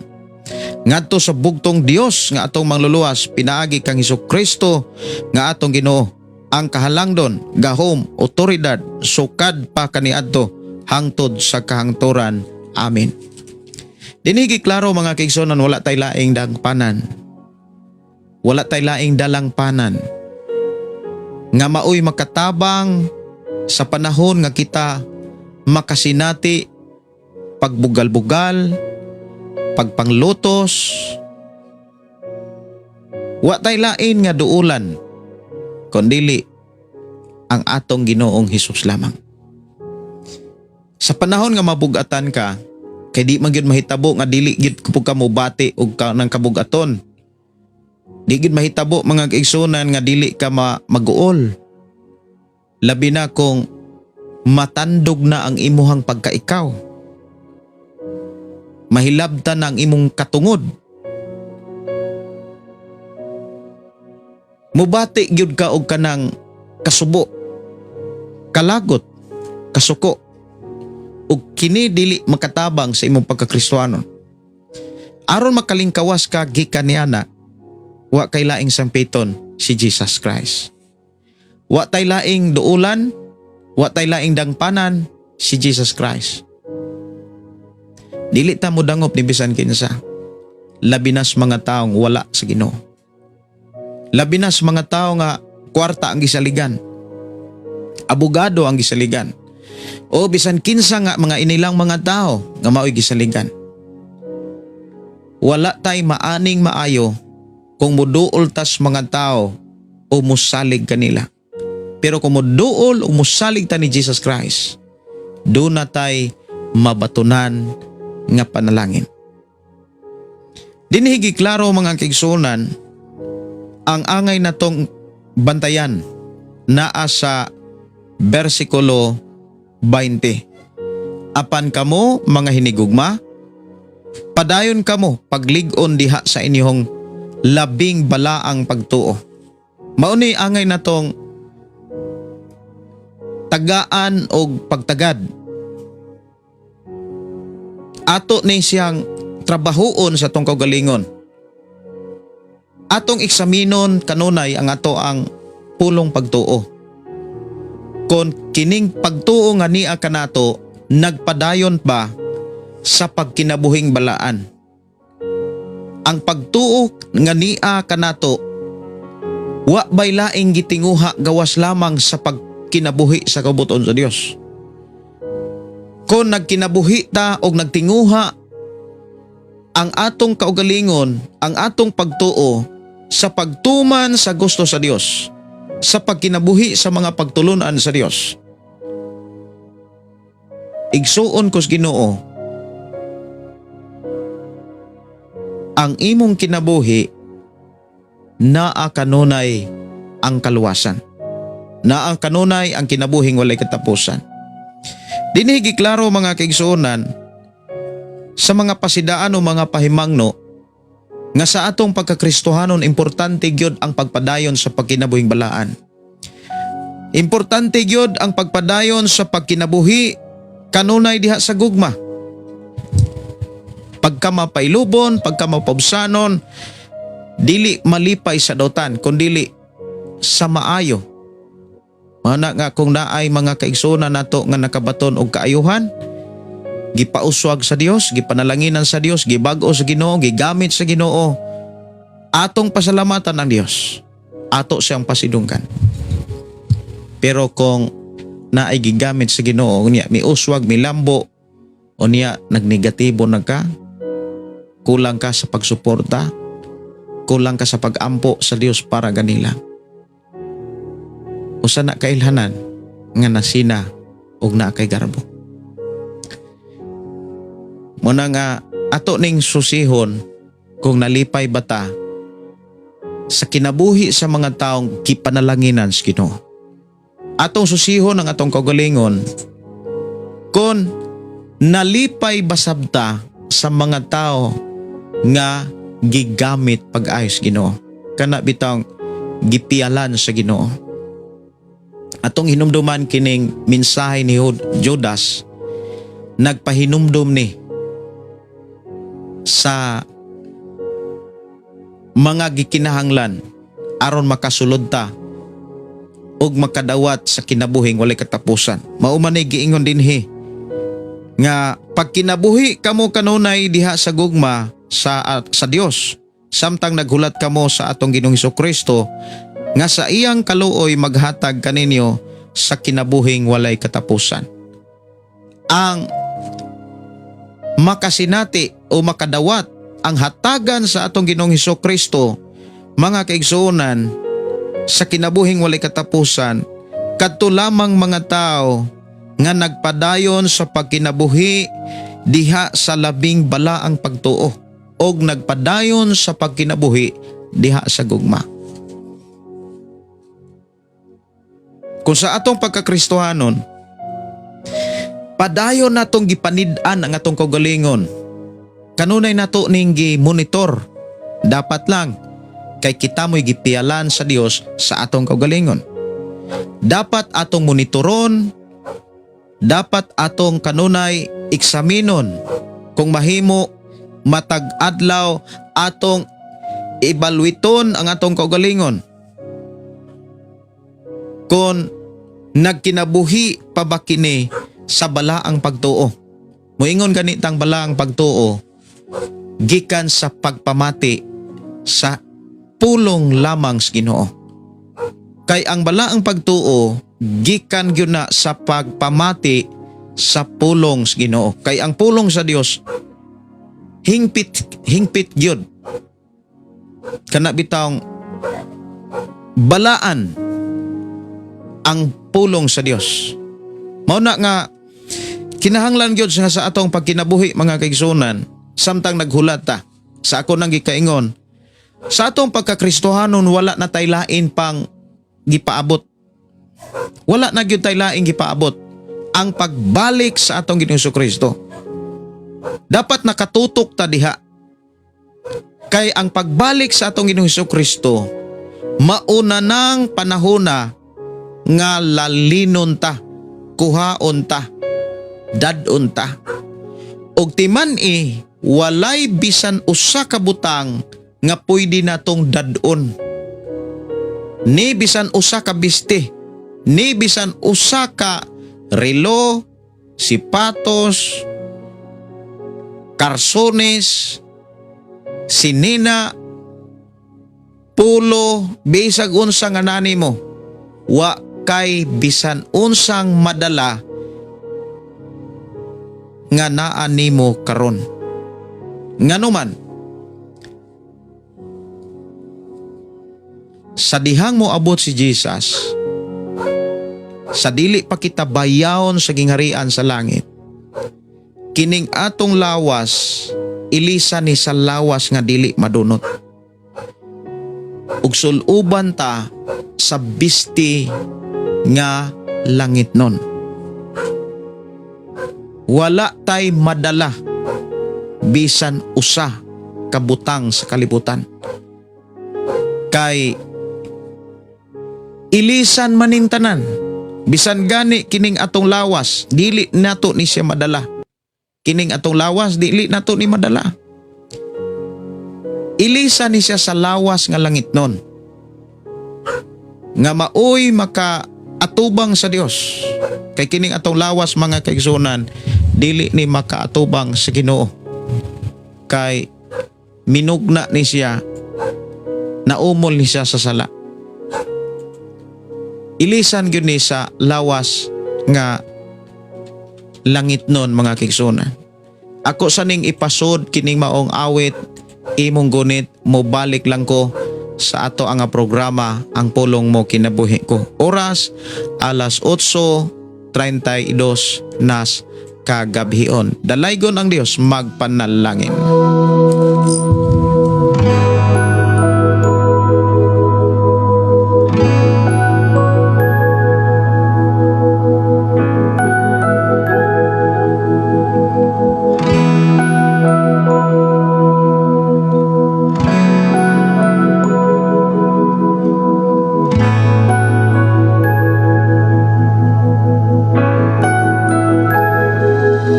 Ngadto sa bugtong Dios nga atong mangluluwas pinaagi kang Hesukristo nga atong Ginoo, ang kahalangdon, gahom, otoridad, sukad pa kaniadto hangtod sa kahangturan. Amen. Dinhi klaro mga kaigsuonan, wala tay laing dagpanan. Wala tay laing dalangpanan nga maoy makatabang sa panahon nga kita makasinati pagbugal-bugal, pagpanglutos. Wa tay lain nga duulan kundili ang atong Ginoong Hesus lamang. Sa panahon nga mabugatan ka, kay di man gyud mahitabo nga dili gyud ka mobati og ka ng kabugaton. Di gyud mahitabo mga kaigsunan nga dili ka maguol. Labi na kung matandog na ang imuhang pagkaikaw. Mahilabtan na ang imong katungod. Mubati gyud ka og kanang kasubo, kalagot, kasuko. Ug kini dili makatabang sa imong pagkakristohanon. Aron makalingkawas ka gikan niana, wa kay laing sampiton si Jesus Christ. Wa tay laing duulan, wa tay laing dangpanan si Jesus Christ. Dili ta mo dangop ni bisan kinsa. Labi nas mga taong wala sa Ginoo. Labi nas mga tao nga kwarta ang gisaligan. Abogado ang gisaligan. O bisan kinsa nga mga inilang mga tao nga mao'y gisaligan. Wala tay maaning maayo kung muduol tas mga tao o musalig kanila. Pero kung muduol o musalig ta ni Jesus Christ, doon na tay mabatunan nga panalangin. Dinhi giklaro, mga kaigsuonan, ang angay natong bantayan naa sa bersikulo 20. "Apan kamo, mga hinigugma, padayon kamo paglig-on diha sa inyong labing balaang pagtuo." Mao ni angay natong tagaan og pagtagad. Ato ni siyang trabahuon sa atong kaugalingon. Atong eksaminon kanunay ang ato ang pulong pagtuo. Kon kining pagtuo nga nia kanato nagpadayon ba sa pagkinabuhing balaan. Ang pagtuo nga nia kanato, wa bay laing gitinguha gawas lamang sa pagkinabuhi sa kabubut-on sa Dios? Kon nagkinabuhi ta og nagtinguha ang atong kaugalingon, ang atong pagtuo sa pagtuman sa gusto sa Dios, sa pagkinabuhi sa mga pagtulunan sa Dios. Igsuon ko sa Ginoo, ang imong kinabuhi naa kanunay ang kaluwasan. Naa kanunay ang kinabuhing walay katapusan. Dinhi giklaro, mga kaigsuonan, sa mga pasidaan o mga pahimangno nga sa atong pagkakristohanon, importante gyud ang pagpadayon sa pagkinabuhing balaan. Importante gyud ang pagpadayon sa pagkinabuhi kanunay diha sa gugma. Pagka mapailubon, pagka mapaubsanon, dili malipay sa dautan, kundili sa maayo. Mana nga kung naay mga kaigsuonan nato nga nakabaton og kaayuhan, gipauswag sa Dios, gipanalanginan sa Dios, gibag-o sa Ginoo, gigamit sa Ginoo, atong pasalamatan ang Dios. Ato siyang pasidunggan. Pero kung naay gigamit sa Ginoo niya, miuswag, milambo o niya nagnegatibo na ka, kulang ka sa pagsuporta, kulang ka sa pagampo sa Dios para ganila, usa na kailhanan nga nasina og naa kay garbo. Muna nga ato ning susihon kung nalipay ba ta sa kinabuhi sa mga taong gipanalanginan sa Ginoo. Atong susihon ang atong kaugalingon kung nalipay ba sabta sa mga tao nga gigamit pag-ayos Ginoo. Kana bitang gipialan sa Ginoo. Atong hinumduman kining mensahe ni Judas, nagpahinumdum ni sa mga gikinahanglan aron makasulod ta ug makadawat sa kinabuhing walay katapusan. Mao man ni giingon dinhi nga pagkinabuhi kamo kanunay diha sa gugma sa Dios samtang naghulat kamo sa atong Ginoong Kristo nga sa iyang kaluoy maghatag kaninyo sa kinabuhing walay katapusan. Ang makasinati o makadawat ang hatagan sa atong Ginoong Kristo, mga kaigsuonan, sa kinabuhing walay katapusan, kadto lamang mga tao nga nagpadayon sa pagkinabuhi diha sa labing balaang pagtuo og nagpadayon sa pagkinabuhi diha sa gugma. Kung sa atong pagkakristohanon, padayon natong gipanid-an ang atong kaugalingon. Kanunay nato ning gi-monitor. Dapat lang kay kita mo'y gipialan sa Dios sa atong kaugalingon. Dapat atong monitoron Dapat atong kanunay eksaminon kung mahimo matag adlaw atong ebalwiton ang atong kaugalingon. Kung nagkinabuhi pa ba kini sa balaang pagtuo. Moingon gani tang balaang pagtuo gikan sa pagpamati sa pulong lamang sa Ginoo. Kay ang balaang pagtuo gikan gyud na sa pagpamati sa pulong sa Ginoo. Kay ang pulong sa Dios hingpit hingpit gyud. Kana bitawng balaan ang pulong sa Dios. Mao na nga kinahanglan gyud sa atong pagkinabuhi, mga kaigsunan, samtang naghulat ta sa ako nang gikaingon sa atong pagkakristohanon, wala na tay lain pang gipaabot. Wala na gyud tay laing gipaabot, ang pagbalik sa atong Ginoong Kristo. Dapat nakatutok ta diha. Kay ang pagbalik sa atong Ginoong Kristo, mauna nang panahona nga lalinon ta, kuhaon ta, dad-on ta. Og timan-i, walay bisan usa ka butang nga pwede natong dad-on. Ni bisan usa ka biste, ni bisan usa ka relo, sipatos, karsones, sinina, pulo, bisag unsa nga nani mo, wa kay bisan unsang madala nga naa nimo karon. Ngano man, sa dihang mo abot si Jesus, sa dili pa kita bayawon sa gingharian sa langit, kining atong lawas ilisa ni sa lawas nga dili madunot. Ug sul-uban ta sa bisti nga langit nun. Wala tay madala bisan usa kabutang sa kalibutan. Kay ilisan manintanan, bisan gani kining atong lawas dili nato ni siya madala. Kining atong lawas dili nato ni madala. Ilisan ni siya sa lawas nga langit nun, nga maoy maka atubang sa Dios. Kay kining atong lawas, mga kaigsunan, dili ni makaatubang sa Ginoo. Kay minugna ni siya, naumol ni siya sa sala. Ilisan gyud ni sa lawas nga langit nun, mga kaigsunan. Ako sa ning ipasod kining maong awit, Imong Gunit, mobalik lang ko sa ato ang programa Ang Pulong Mo Kinabuhi Ko. Oras alas 8:32 nas kagabhion. Dalaygon ang Dios, magpanalangin.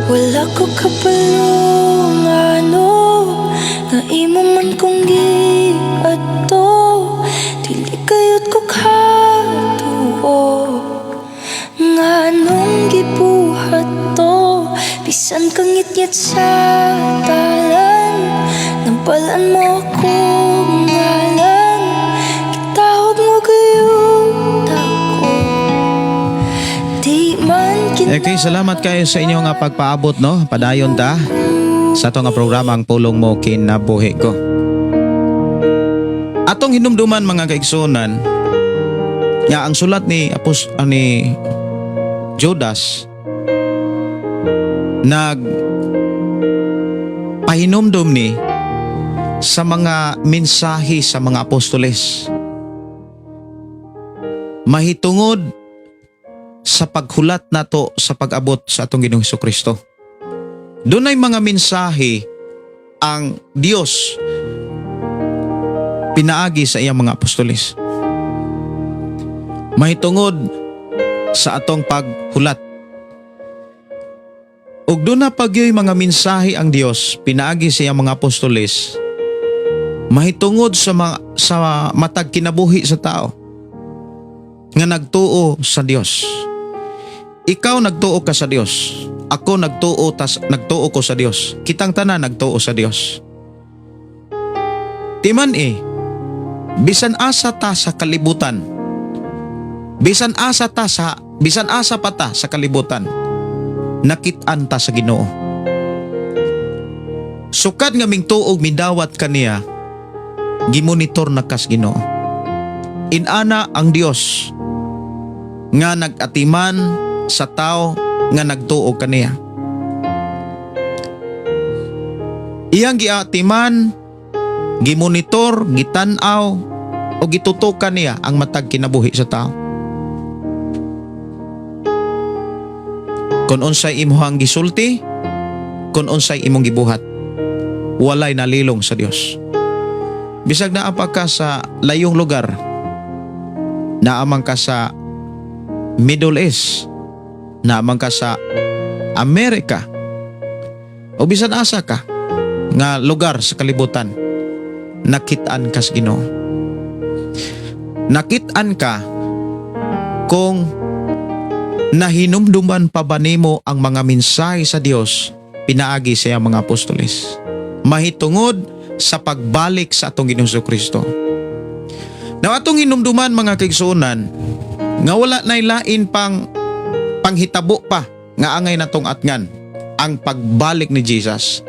Wala ko kabalo ngano nga imo man kong giadto. Dili kayot ko katuo nga anong gibuhat to. Bisan kang ngitngit sa talan, nabalan mo akong ngalan. Gitawag mo gayud ako. Di man Okay, salamat kayo sa inyong pagpaabot, no? Padayon ta sa atong nga programa Ang Pulong Mo Kinabuhi Ko. Atong hinumduman, mga kaigsunan, nga ang sulat ni Apos ni Judas nag pahinumdum ni sa mga mensahe sa mga apostoles mahitungod sa paghulat nato sa pag-abot sa atong Ginoong Kristo. Dunay mga mensahe ang Dios pinaagi sa iyang mga apostoles mahitungod sa atong paghulat. Ug duna pa gyoy mga mensahe ang Dios pinaagi sa iyang mga apostoles mahitungod sa matag kinabuhi sa tao nga nagtuo sa Dios. Ikaw, nagtuo ka sa Dios. Ako, nagtuo ko sa Dios. Kitang tanan nagtuo sa Dios. Timan eh, bisan asa ta sa kalibutan, bisan asa pa ta sa kalibutan, nakit-an ta sa Ginoo. Sukad nga mingtuog midawat kaniya, gimonitor na kas Ginoo. Inana ang Dios nga nag-atiman sa tao nga nagtuo kaniya. Iyang giatiman, gimonitor, gitan-aw o gitutukan niya ang matag kinabuhi sa tao. Kung unsay imuhang gisulti, kung unsay imong gibuhat, walay nalilong sa Dios. Bisag naa pa ka sa layong lugar, naamang ka sa Middle East, naamang ka sa Amerika, o bisan asa ka nga lugar sa kalibutan, nakit-an ka sa Ginoo. Nakit-an ka kung nahinumduman pa ba nimo ang mga mensahe sa Dios pinaagi sa iyang mga apostoles mahitungod sa pagbalik sa atong Ginoong Kristo. Now, atong hinumduman, mga kaigsuonan, nga wala nay lain pang panghitabo pa nga angay natong atngan ang pagbalik ni Jesus.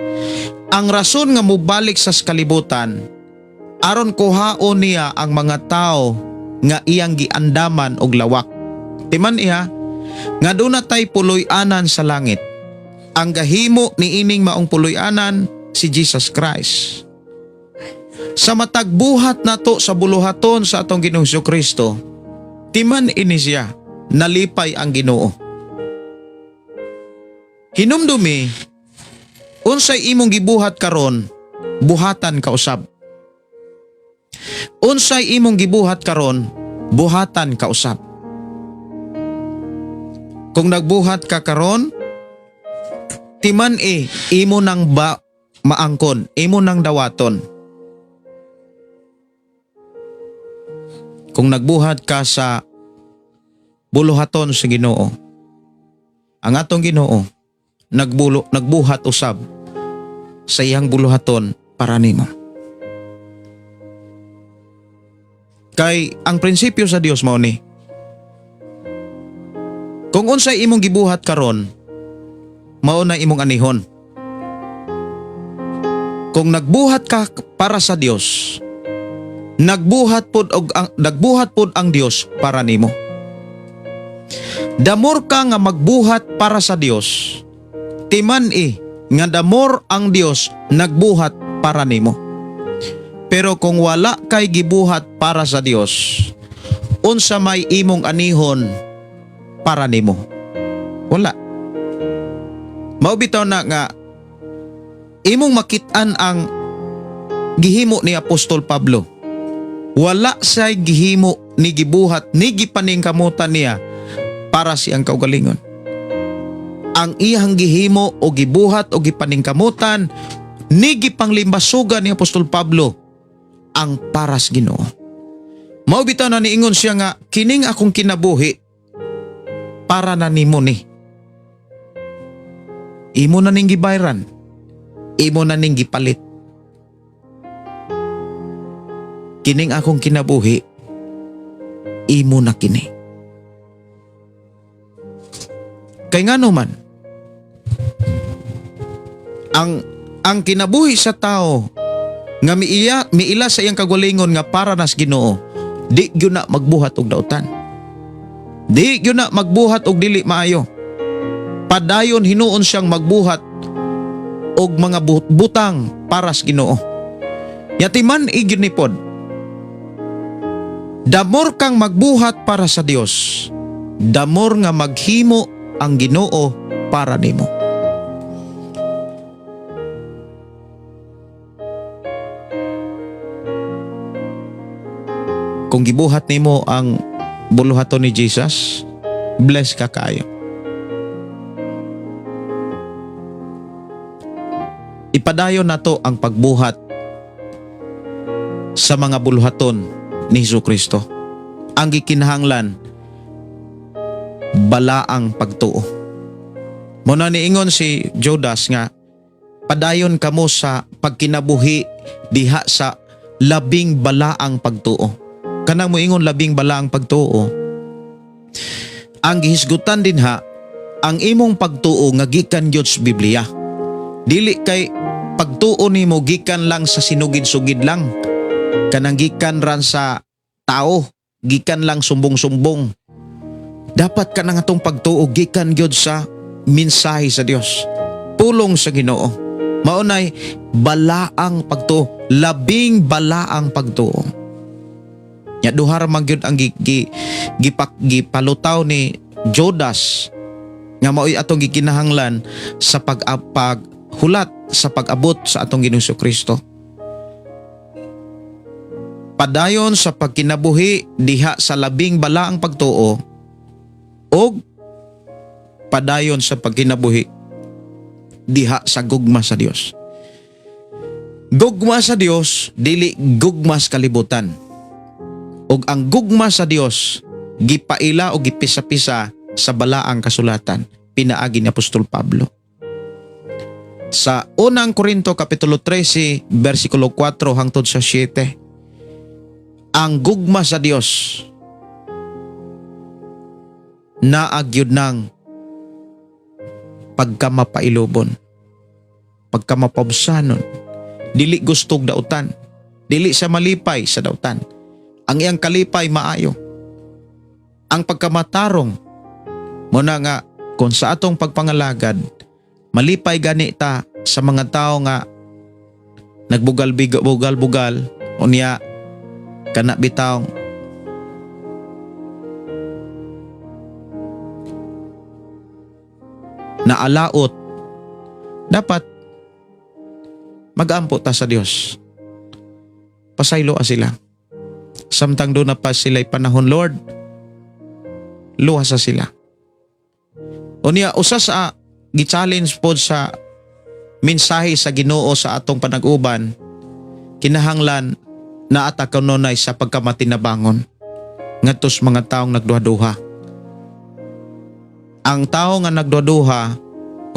Ang rason nga mobalik sa kalibutan aron kuhaon niya ang mga tao nga iyang giandaman og lawak. Timan iha nga duna tay puloy-anan sa langit. Ang gahimo niining maong puloy-anan si Jesus Christ. Sa matag buhat nato sa buluhaton sa atong Ginoong Kristo, timan ini siya, nalipay ang Ginoo. Hinumdumi, unsay imong gibuhat karon, buhatan ka usab. Unsay imong gibuhat karon, buhatan ka usab. Kung nagbuhat ka karon, timan e imo nang ba maangkon, imo nang dawaton. Kung nagbuhat ka sa buluhaton sa Ginoo, ang atong Ginoo nagbuhat usab sa iyang buluhaton para nimo. Kay ang prinsipyo sa Dios mao ni, kung unsay imong gibuhat karon, mao na imong anihon. Kung nagbuhat ka para sa Dios, nagbuhat pod ang Dios para nimo. Damor ka nga magbuhat para sa Dios, timan e nga damor ang Dios nagbuhat para nimo. Pero kung wala kay gibuhat para sa Dios, unsa may imong anihon para nimo? Wala. Mao bitaw na nga imong makit-an ang gihimo ni Apostol Pablo. Wala siya'y gihimo ni gibuhat ni gipaningkamutan niya para siyang kaugalingon. Ang iyang gihimo o gibuhat o gipaningkamutan ni gipanglimbasugan ni Apostol Pablo ang paras Ginoo. Mao bitaw na niingon siya nga kining akong kinabuhi para na nimo ni. Imo na ning gibayran. Imo na ning gipalit. Kining akong kinabuhi, imo na kini. Kay ngano man, ang kinabuhi sa tao nga miila sa iyang kagalingon nga para nas Ginoo, di gyud na magbuhat og dautan. Di gyud na magbuhat og dili maayo. Padayon hinuon siyang magbuhat og mga butang para sa Ginoo. Yatiman igyud ni pod. Damor kang magbuhat para sa Dios, damor nga maghimo ang Ginoo para nimo. Kung gibuhat nimo ang buluhaton ni Jesus, bless ka kaayo. Ipadayon nato ang pagbuhat sa mga buluhaton ni Hesus Kristo. Ang gikinahanglan, balaang pagtuo. Muna niingon si Judas nga padayon kamo sa pagkinabuhi diha sa labing balaang pagtuo. Kanang moingon labing balaang pagtuo, ang gihisgutan dinha ang imong pagtuo nga gikan gyud sa Biblia. Dili kay pagtuo nimo gikan lang sa sinugid-sugid lang. Kanang gikan ran sa tao, gikan lang sumbong-sumbong. Dapat kanang atong pagtuo gikan gyud sa mensahe sa Dios. Pulong sa Ginoo. Maunay balaang pagtuo, labing balaang pagtuo. Nya duha ra man gyud ang gipalutaw ni Judas nga mao'y atong gikinahanglan sa paghulat sa pag-abot sa atong Ginoong Kristo. Padayon sa pagkinabuhi diha sa labing balaang pagtuo og padayon sa pagkinabuhi diha sa gugma sa Dios. Gugma sa Dios dili gugma sa kalibutan. Og ang gugma sa Dios gipaila o gipisa-pisa sa balaang kasulatan pinaagi ni Apostol Pablo. Sa unang Korinto kapitulo 13 bersikulo 4 hangtod sa 7, ang gugma sa Dios naa gyud ng pagkamapailubon, pagkamapabsanon, dili gustog dautan, dili sa malipay sa dautan. Ang iyang kalipay maayo. Ang pagkamatarong mo na nga kung sa atong pagpangalagad malipay gani ta sa mga tao nga nagbugal bugal bugal unya kana bitaw naalaot, dapat magampo ta sa Dios. Pasaylo sila. Samtang doon na pa sila'y panahon, Lord, luwasa sila. Unya, usa sa gi-challenge pod sa mensahe sa Ginoo sa atong panag-uban, kinahanglan naa ta kanunay sa pagkamatinabangon ngadto sa mga taong nagduha-duha. Ang tao nga nagduha-duha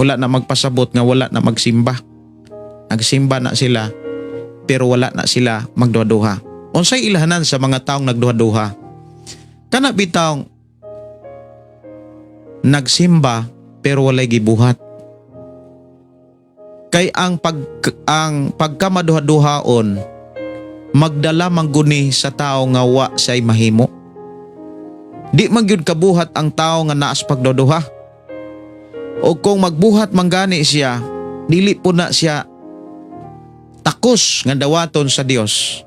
wala na magpasabot nga wala na magsimba. Nagsimba na sila pero wala na sila magduha-duha. Unsay ilhanan sa mga taong nagduha-duha? Kana bitawng nagsimba pero walay gibuhat. Kay ang pagkamaduha-duhaon magdala mangguni sa tao nga wa say mahimo. Di man gyud kabuhat ang tao nga naas pagduduha. O kung magbuhat man gani siya, dili po na siya takos nga dawaton sa Dios.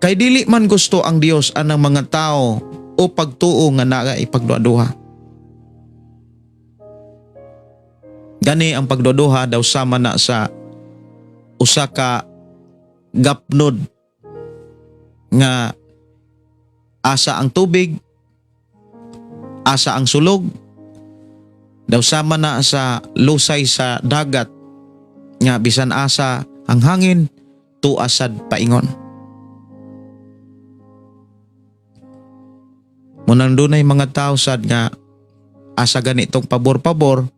Kay dili man gusto ang Dios anang mga tao o pagtuo nga naa ipagduha. Gani ang pagduduha daw sama na sa usa ka gapnod nga asa ang tubig, asa ang sulog, daw sama na sa lusay sa dagat nga bisan asa ang hangin, tuasad paingon. Munang dunay mga tao sad nga asa ganitong pabor-pabor,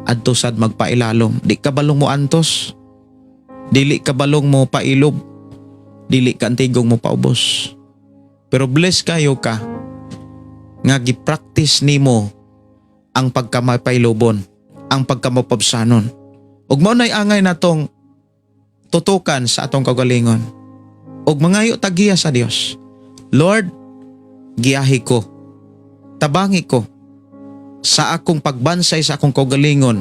adto sad magpailalom. Di ka balong mo antos, dili ka balong mo pailob, dili ka antigong mo paubos. Pero bless kayo ka nga gi-practice nimo ang pagkamapailobon, ang pagkamapabsanon. Ug mao nay angay natong tutukan sa atong kaugalingon. Ug mangayo ta giya sa Dios. Lord, giyahi ko, tabangi ko sa akong pagbansay sa akong kaugalingon,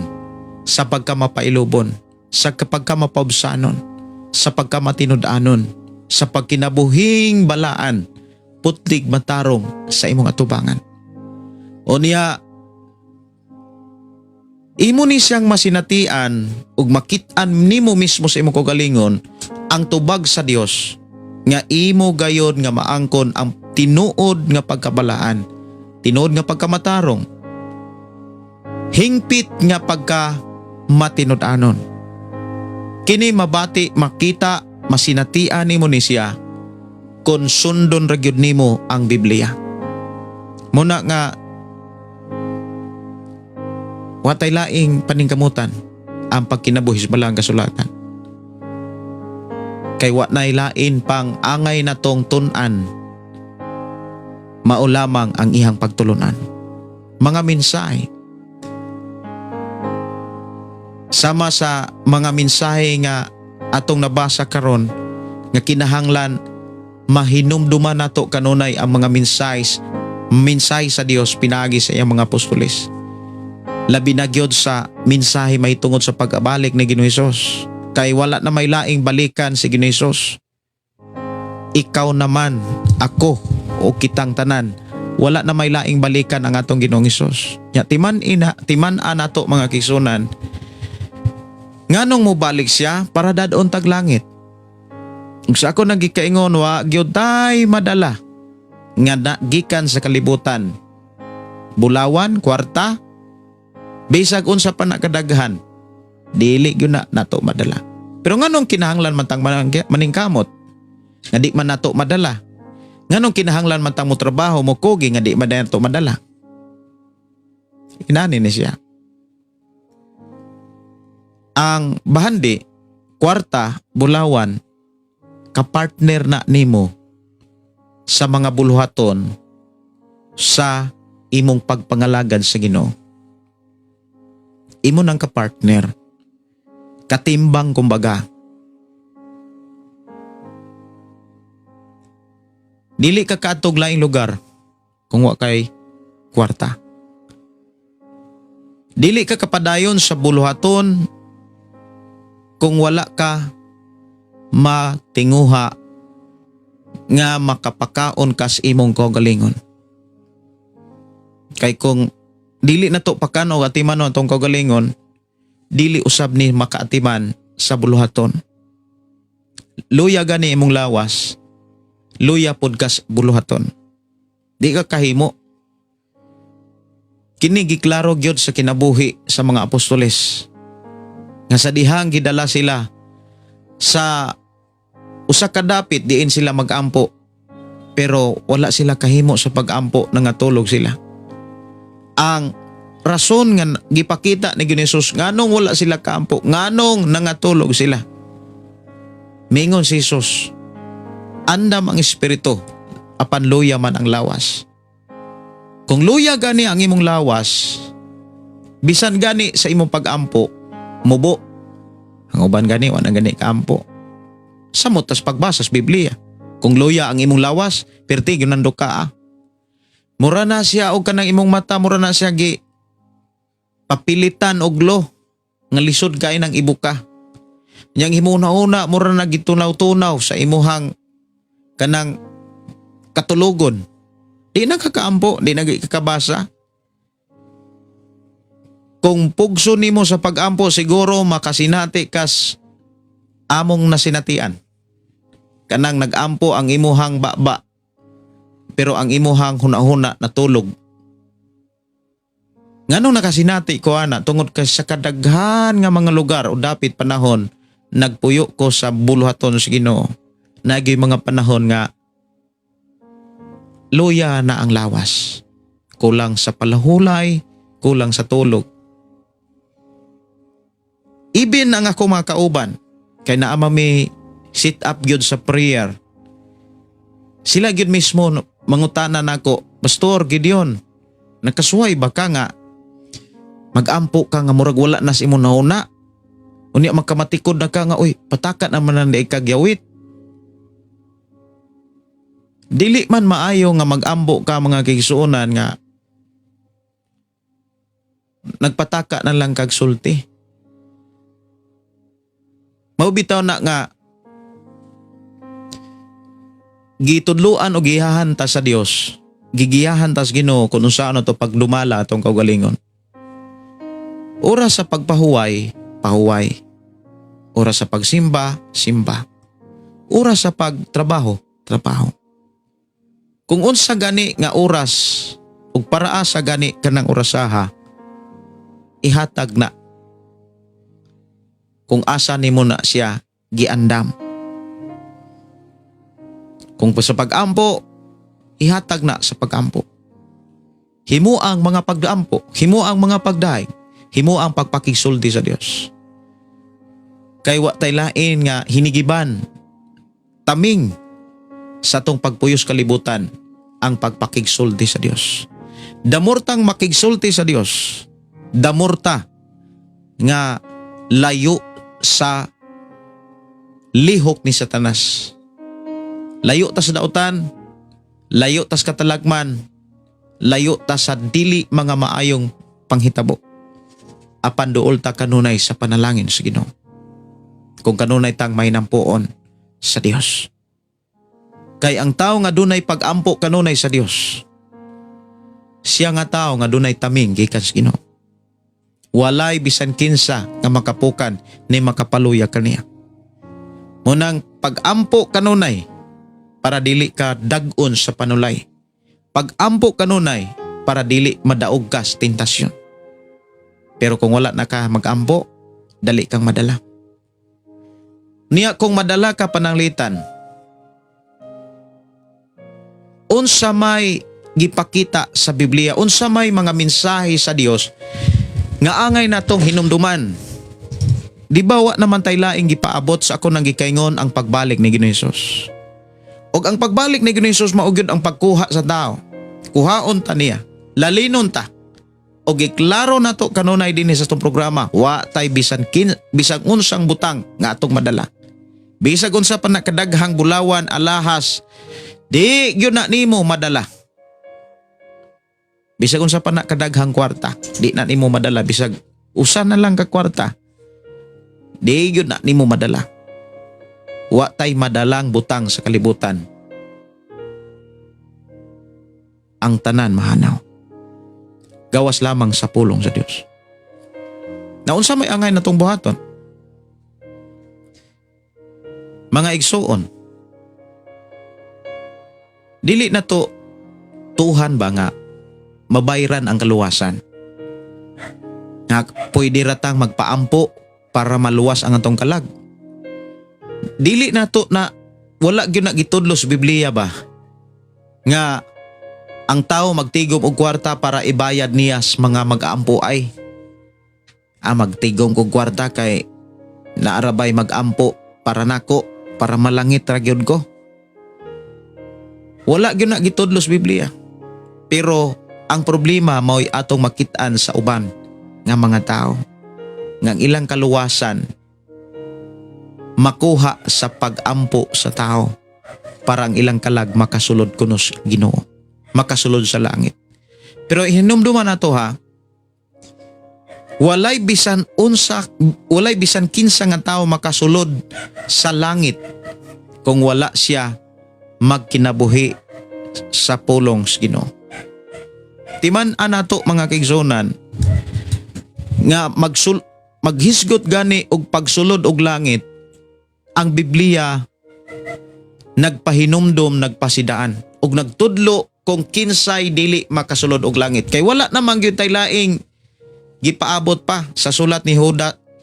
sa pagkamapailobon, sa pagkamapabsanon, sa pagkamatinud-anon, sa pagkinabuhing balaan, putlig matarong sa imong atubangan. O niya, imo ni siyang masinatian ug makit-an nimo mismo sa imong kaugalingon ang tubag sa Dios nga imo gayon nga maangkon ang tinuod nga pagkabalaan, tinuod nga pagkamatarong, hingpit nga pagka matinud-anon. Kini mabati, makita, masinatian nimo ni siya kung sundon ra gyud nimo ang Biblia. Muna nga watay laing paningkamutan ang pagkinabuhi sa balaang kasulatan. Kay wa nay lain pang angay natong tun-an, mao lamang ang iyang pagtulunan. Mga mensahe. Sama sa mga mensahe nga atong nabasa karon nga kinahanglan mahinumduman nato kanunay ang mga mensahe sa Dios pinaagi sa iyang mga apostoles. Labi na gyud sa mensahe mahitungod sa pag-abalik ni Ginoong Hesus. Kay wala na may laing balikan si Ginoong Hesus. Ikaw naman, ako o kitang tanan, wala na may laing balikan ang atong Ginoong Hesus. Nya timan ina, timan-a nato, mga kaigsuonan, nganong mobalik siya para dad-on tag langit. Ug sa ako nagikaingon, wa gyud tay madala nga na, gikan sa kalibutan. Bulawan, kwarta, bisag unsa pa na kadaghan, dili gyud na nato madala. Pero nganong kinahanglan man tang maningkamot nga di man nato madala? Nganong kinahanglan man tang mo trabaho, mo kugi nga di man nato madala? Inani ni siya. Ang bahandi, kwarta, bulawan, kapartner na nimo sa mga buluhaton sa imong pagpangalagad sa Ginoo. Imo nang kapartner. Katimbang kumbaga. Dili ka kaadtog laing lugar kung wa kay kwarta. Dili ka kapadayon sa buluhaton kung wala ka matinguha nga makapakaon kas imong kaugalingon. Kay kung dili na to pakan og atiman atong kaugalingon, dili usab ni makaatiman sa buluhaton. Luya gani imong lawas, luya pod kas buluhaton. Di ka kahimo. Kini giklaro gyud sa kinabuhi sa mga apostoles. Nga sa dihang gidala sila sa usa ka dapit diin sila magampo, pero wala sila kahimo sa pagampo, nangatulog sila. Ang rason nga gipakita ni Ginoong Hesus nganong wala sila kaampo, nganong nangatulog sila. Mingon si Jesus, "Andam ang espiritu apan luya man ang lawas." Kung luya gani ang imong lawas, bisan gani sa imong pagampo, mubo. Ang uban gani wala gani kaampo. Samot tas pagbasa sa Biblia. Kung luya ang imong lawas, perti ginando ka ah. Mura na siya og kanang imong mata, mura na siya gi papilitan og lo nga lisod kay nang ibuka. Yang himuna-una mura na gitunaw-tunaw sa imuhang kanang katulogon. Di na kakaampo, di na kakabasa. Kung pugso nimo sa pagampo, siguro makasinati kas among nasinatian. Kanang nagampo ang imuhang baba, pero ang imuhang hunahuna natulog. Nganong nakasinati ko ana? Tungod kay sa kadaghan nga mga lugar o dapit panahon nagpuyo ko sa buluhaton sa Ginoo. Naging mga panahon nga luya na ang lawas. Kulang sa palahulay, kulang sa tulog. Ibin ang ako mga kauban, kay naa mi sit up gyud sa prayer. Sila gyud mismo mangutana nako, "Pastor Gideon, nakasuway ba ka nga magampo ka nga murag wala na sa imong nauna? Unya makamatikod na ka nga, uy, pataka naman na di ka gyawit." Dili man maayo nga magambo ka, mga kaigsuonan, nga nagpataka na lang kag sulti. Mao bitaw na nga gitudluan o giyahan ta sa Dios, gigiyahan ta sa Ginoo kung unsaon to pagdumala atong kaugalingon. Oras sa pagpahuway, pahuway. Oras sa pagsimba, simba. Oras sa pagtrabaho, trabaho. Kung unsa gani nga oras ug paraa sa gani kanang orasaha, ihatag na. Kung asa nimo na siya giandam. Kung sa pag-ampo, ihatag na sa pag-ampo. Himo ang mga pag-ampo, himo ang mga pagdaig, himo ang pagpakigsulti sa Dios. Kay wa tay lain nga hinigiban taming sa atong pagpuyos kalibutan ang pagpakigsulti sa Dios. Damortang makigsulti sa Dios, damorta nga layo sa lihok ni Satanas. Layo ta sa dautan, layo ta sa katalagman, layo ta sa dili mga maayong panghitabo. Apan duol ta kanunay sa panalangin sa Ginoo. Kung kanunay tang may nampuon sa Dios. Kay ang tao nga dunay pag-ampo kanunay sa Dios, siya nga tao nga dunay taming gikan sa Ginoo. Walay bisan kinsa nga makapukan ni makapaluya kaniya. Munang pag-ampo kanunay para dili ka dag-on sa panulay. Pag-ampo kanunay para dili madaog ka sa tentasyon. Pero kung wala na ka mag-ampo, dali kang madala. Niya kung madala ka pananglitan, unsa may gipakita sa Biblia, unsa may mga mensahe sa Dios nga angay natong hinumduman. Di ba wa naman tay laing gipaabot sa ako nang gikaingon ang pagbalik ni Ginoong Hesus? Og ang pagbalik ni Ginoong Hesus mao gyud ang pagkuha sa tao. Kuhaon ta niya, lalinon ta. Og iklaro nato kanunay dinhi sa atong programa, wa tay bisan bisan unsang butang nga atong madala. Bisag unsa pa na kadaghang bulawan, alahas, di gyud na nimo madala. Bisag unsa pa na kadaghang kwarta, di na nimo madala, bisag usa na lang ka kwarta, di gyud na nimo madala. Wa tay madalang butang sa kalibutan. Ang tanan mahanaw. Gawas lamang sa pulong sa Dios. Naunsa may angay natong buhaton? Mga igsuon, dili na to tuhan ba nga mabayran ang kaluwasan? Nga pwede ratang magpaampo para maluwas ang atong kalag. Dili na to na wala gyud na gitudlo sa Biblia ba nga ang tao magtigom og kwarta para ibayad niya sa mga mag-aampo ay. Magtigom og kwarta kay naarabay mag-ampo para nako, para malangit ra gyud ko. Wala gyud na gitudlo sa Biblia. Pero ang problema mao'y atong makit-an sa uban nga mga tao nga ang ilang kaluwasan makuha sa pag-ampo sa tao para ang ilang kalag makasulod kuno sa Ginoo, makasulod sa langit. Pero hinumduman nato ha, walay bisan unsa, walay bisan kinsa nga tao makasulod sa langit kung wala siya magkinabuhi sa pulong sa Ginoo. Timan anato mga kaigsunan nga maghisgot gani og pagsulod og langit, ang Biblia nagpahinumdom, nagpasidaan og nagtudlo kung kinsay dili makasulod og langit. Kay wala namang gyud tay laing gipaabot pa sa sulat ni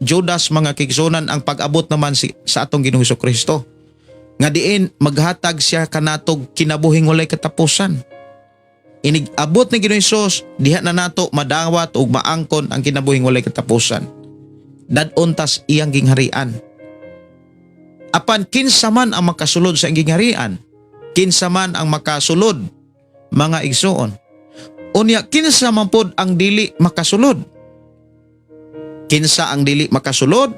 Judas mga kaigsunan ang pag-abot naman sa atong Ginoong Kristo. Nga diin maghatag siya kanatog kinabuhing walay katapusan. Inig abot ni Ginoong Hesus, diha na nato madawat ug maangkon ang kinabuhing walay katapusan. Dad-on tas iyang gingharian. Apan kinsa man ang makasulod sa iyang gingharian, kinsa man ang makasulod mga igsuon. Unya kinsa man pod ang dili makasulod? Kinsa ang dili makasulod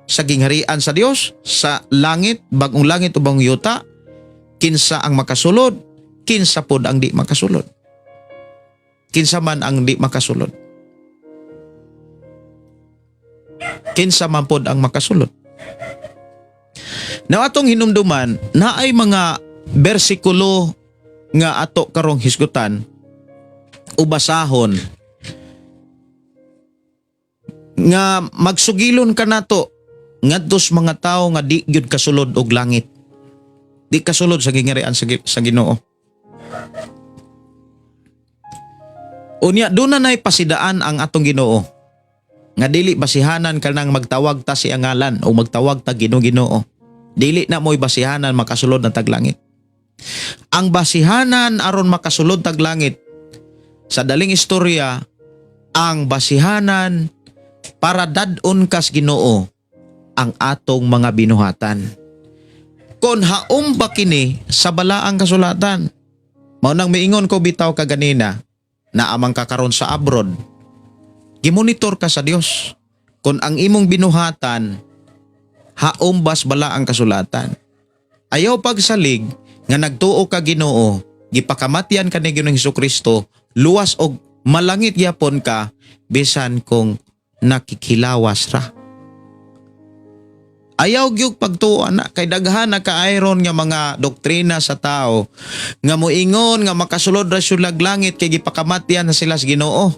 sa gingharian sa Dios, sa langit, bagong langit o bagong yuta? Kinsa ang makasulod? Kinsa pod ang di makasulod? Kinsa man ang di makasulod? Kinsa man pod ang makasulod? Now atong hinumduman, naay mga bersikulo nga ato karong hisgutan o basahon nga magsugilon ka nato ngadto sa mga tawo nga di gyud kasulod og langit. Di kasulod sa gingharian sa Ginoo. Unya doon na nay pasidaan ang atong Ginoo. Nga dili basihanan kanang magtawag ta si angalan o magtawag ta Ginoo, Ginoo. Dili na mo'y basihanan makasulod na taglangit. Ang basihanan aron makasulod tag langit, sa daling istorya, ang basihanan para dad-on kas Ginoo ang atong mga binuhatan. Kon haom ba kini sa balaang kasulatan? Mao nang miingon ko bitaw kaganina na amang kakaron sa abroad, gimonitor ka sa Dios. Kon ang imong binuhatan haom bas balaang kasulatan. Ayaw pagsalig nga nagtuo ka Ginoo, gipakamatyan ka ni Ginoong Hesukristo, luwas og malangit gyapon ka bisan kung nakikilawas ra. Ayaw gyud pagtuo ana kay daghan na ka-iron nga mga doktrina sa tao nga moingon nga makasulod ra sila langit kay gipakamatyan na sila sa Ginoo.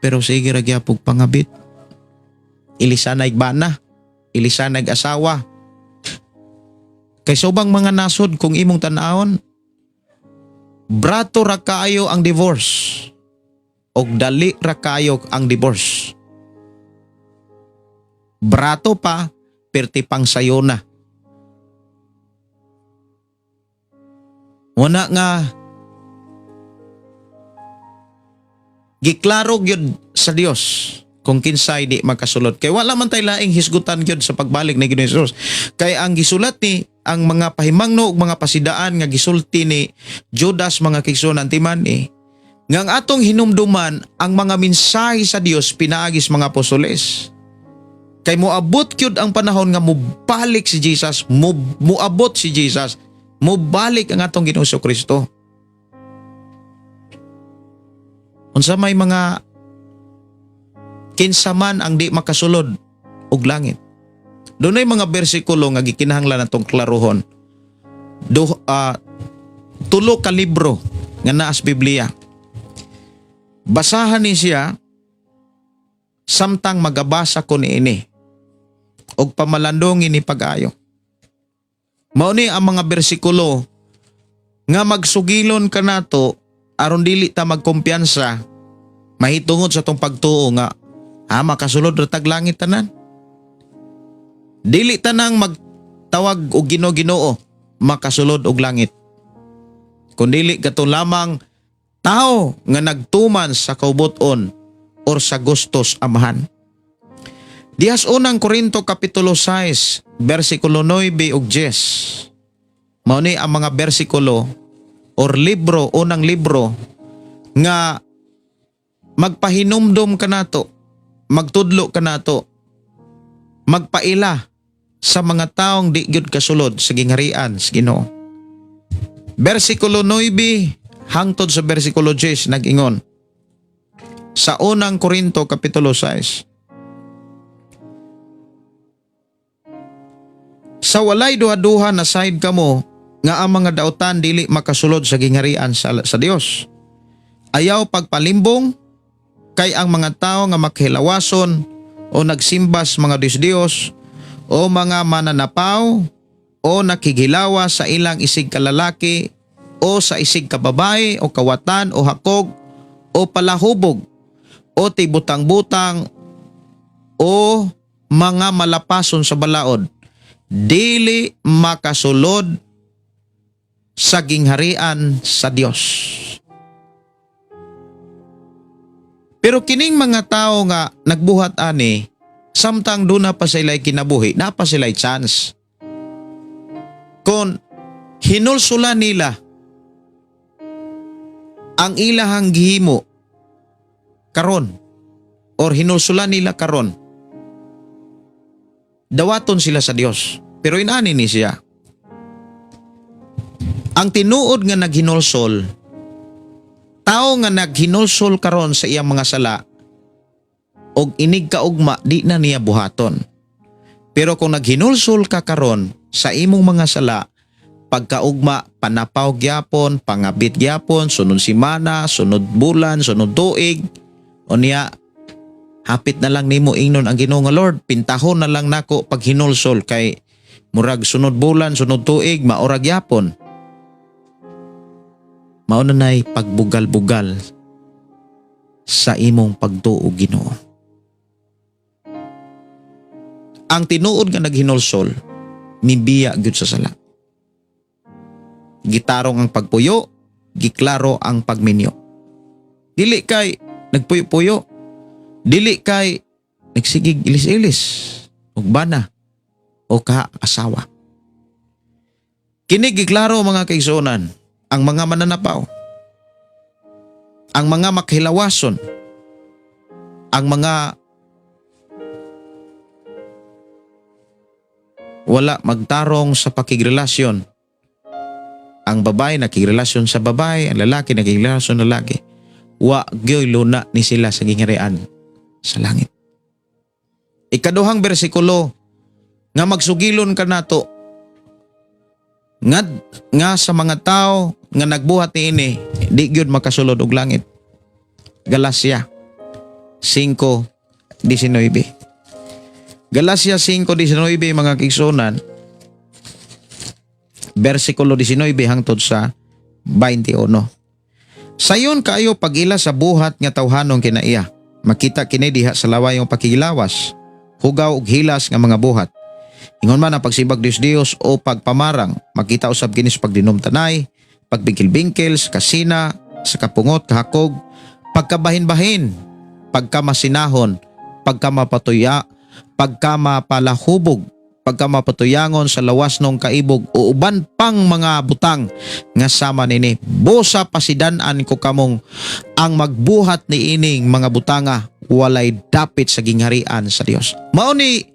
Pero sige ra gyapon pangabit. Ilisanay bana, ilisanay asawa. Kay sobang mga nasod kung imong tan-awon, brato ra kaayo ang divorce og dali ra kaayo ang divorce. Brato pa, perti pang sayo na. Wala nga giklaro gyud sa Dios kung kinsay di makasulod. Kay wala man tay laing hisgutan gyud sa pagbalik ni Ginoong Hesus. Kay ang gisulat ni ang mga pahimangno ug mga pasidaan nga gisulti ni Judas, mga kigsunan timan eh, nga ang atong hinumduman ang mga mensahe sa Dios pinaagis mga apostoles. Kay moabot gyud ang panahon nga mobalik si Jesus, moabot si Jesus, mobalik ang atong Ginoong Kristo. Unsa may mga kinsa man ang di makasulod og langit? Dunay mga bersikulo nga gikinahanglan natong klarohon. Tulo ka libro nga naa sa Biblia. Basahan ni siya samtang magabasa ko niini og pamalandong ini pag-ayo. Mao ni ang mga bersikulo nga magsugilon kanato aron dili ta magkumpiyansa mahitungod sa tong pagtuo nga makasulod ra tag langit tanan. Dili tanang magtawag og Ginoo, Ginoo makasulod og langit. Kun dili kato lamang tao nga nagtuman sa kaubuton or sa gustos Amahan. Dihas unang Korinto kapitulo 6 bersikulo 9 ug 10. Mao ni ang mga bersikulo or libro, unang libro nga magpahinumdom kanato, magtudlo kanato, magpaila sa mga taong di gyud kasulod sa gingharian sa Ginoo. Bersikulo 9 hangtod sa bersikulo 10 nag-ingon. Sa unang Korinto kapitulo 6. Sa walay duha-duha na side kamo nga ang mga dautan dili makasulod sa gingharian sa Dios. Ayaw pagpalimbong kay ang mga tao nga makilawason o nagsimbas mga Diyos-Diyos o mga mananapaw o nakigilawa sa ilang isig kalalaki o sa isig kababae o kawatan o hakog o palahubog o tibutang-butang o mga malapason sa balaod, dili makasulod sa gingharian sa Dios. Pero kining mga tao nga nagbuhat ani, samtang duna pa sila'y kinabuhi, na pa sila'y chance. Kon hinulsula nila ang ilahang gihimo karon or hinulsula nila karon, dawaton sila sa Dios. Pero inani ni siya. Ang tinuod nga naghinulsol, tao nga naghinulsol karon sa iyang mga sala og inig kaugma di na niya buhaton. Pero kung naghinulsol ka karon sa imong mga sala, pagkaugma panapaw gyapon, pangabit gyapon, sunod simana, sunod bulan, sunod tuig, o niya hapit na lang nimo ingnon ang Ginoo nga Lord, pintahon na lang nako pag hinulsol kay murag sunod bulan, sunod tuig, maorag gyapon. Mao na nay pagbugal-bugal Sa imong pagtuo, Ginoo. Ang tinuod nga naghinulsol, mibiya gyud sa sala. Gitarong ang pagpuyo, giklaro ang pagminyo. Dili kay nagpuyo-puyo, dili kay nagsigig ilis-ilis, ug bana o ka asawa. Kini giklaro, mga kaigsuonan, ang mga mananapaw, ang mga makilawason, ang mga wala magtarong sa pakigrelasyon. Ang babae nakigrelasyon sa babae, ang lalaki nakigrelasyon sa lalaki. Wa gyoy luna ni sila sa gingharian sa langit. Ikaduhang bersikulo nga magsugilon ka nato nga sa mga tao nga nagbuhat niini di gyud makasulod og langit. Galacia 5:19. Galacia 5:19, mga kaigsuonan, versikulo 19 hangtod sa 21. Sayon kaayo pag-ila sa buhat nga tawhanong kinaiya. Makita kini diha sa lawayong pakigilawas, hugaw ug hilas nga mga buhat. Ingon man ang pagsimbag Dios-Dios o pagpamarang, makita usab kini sa pagdinom-tanay, pagbingkil-bingkil, sa kasina, sa kapungot, kahakog, pagkabahin-bahin, pagkamasinahon, pagkamapatuya, pagkamapalahubog, pagkamapatuyangon sa lawas nung kaibog o uban pang mga butang nga sama nini. Busa pasidan-an ko kamong ang magbuhat ni ining mga butanga walay dapit sa gingharian sa Dios. Mao ni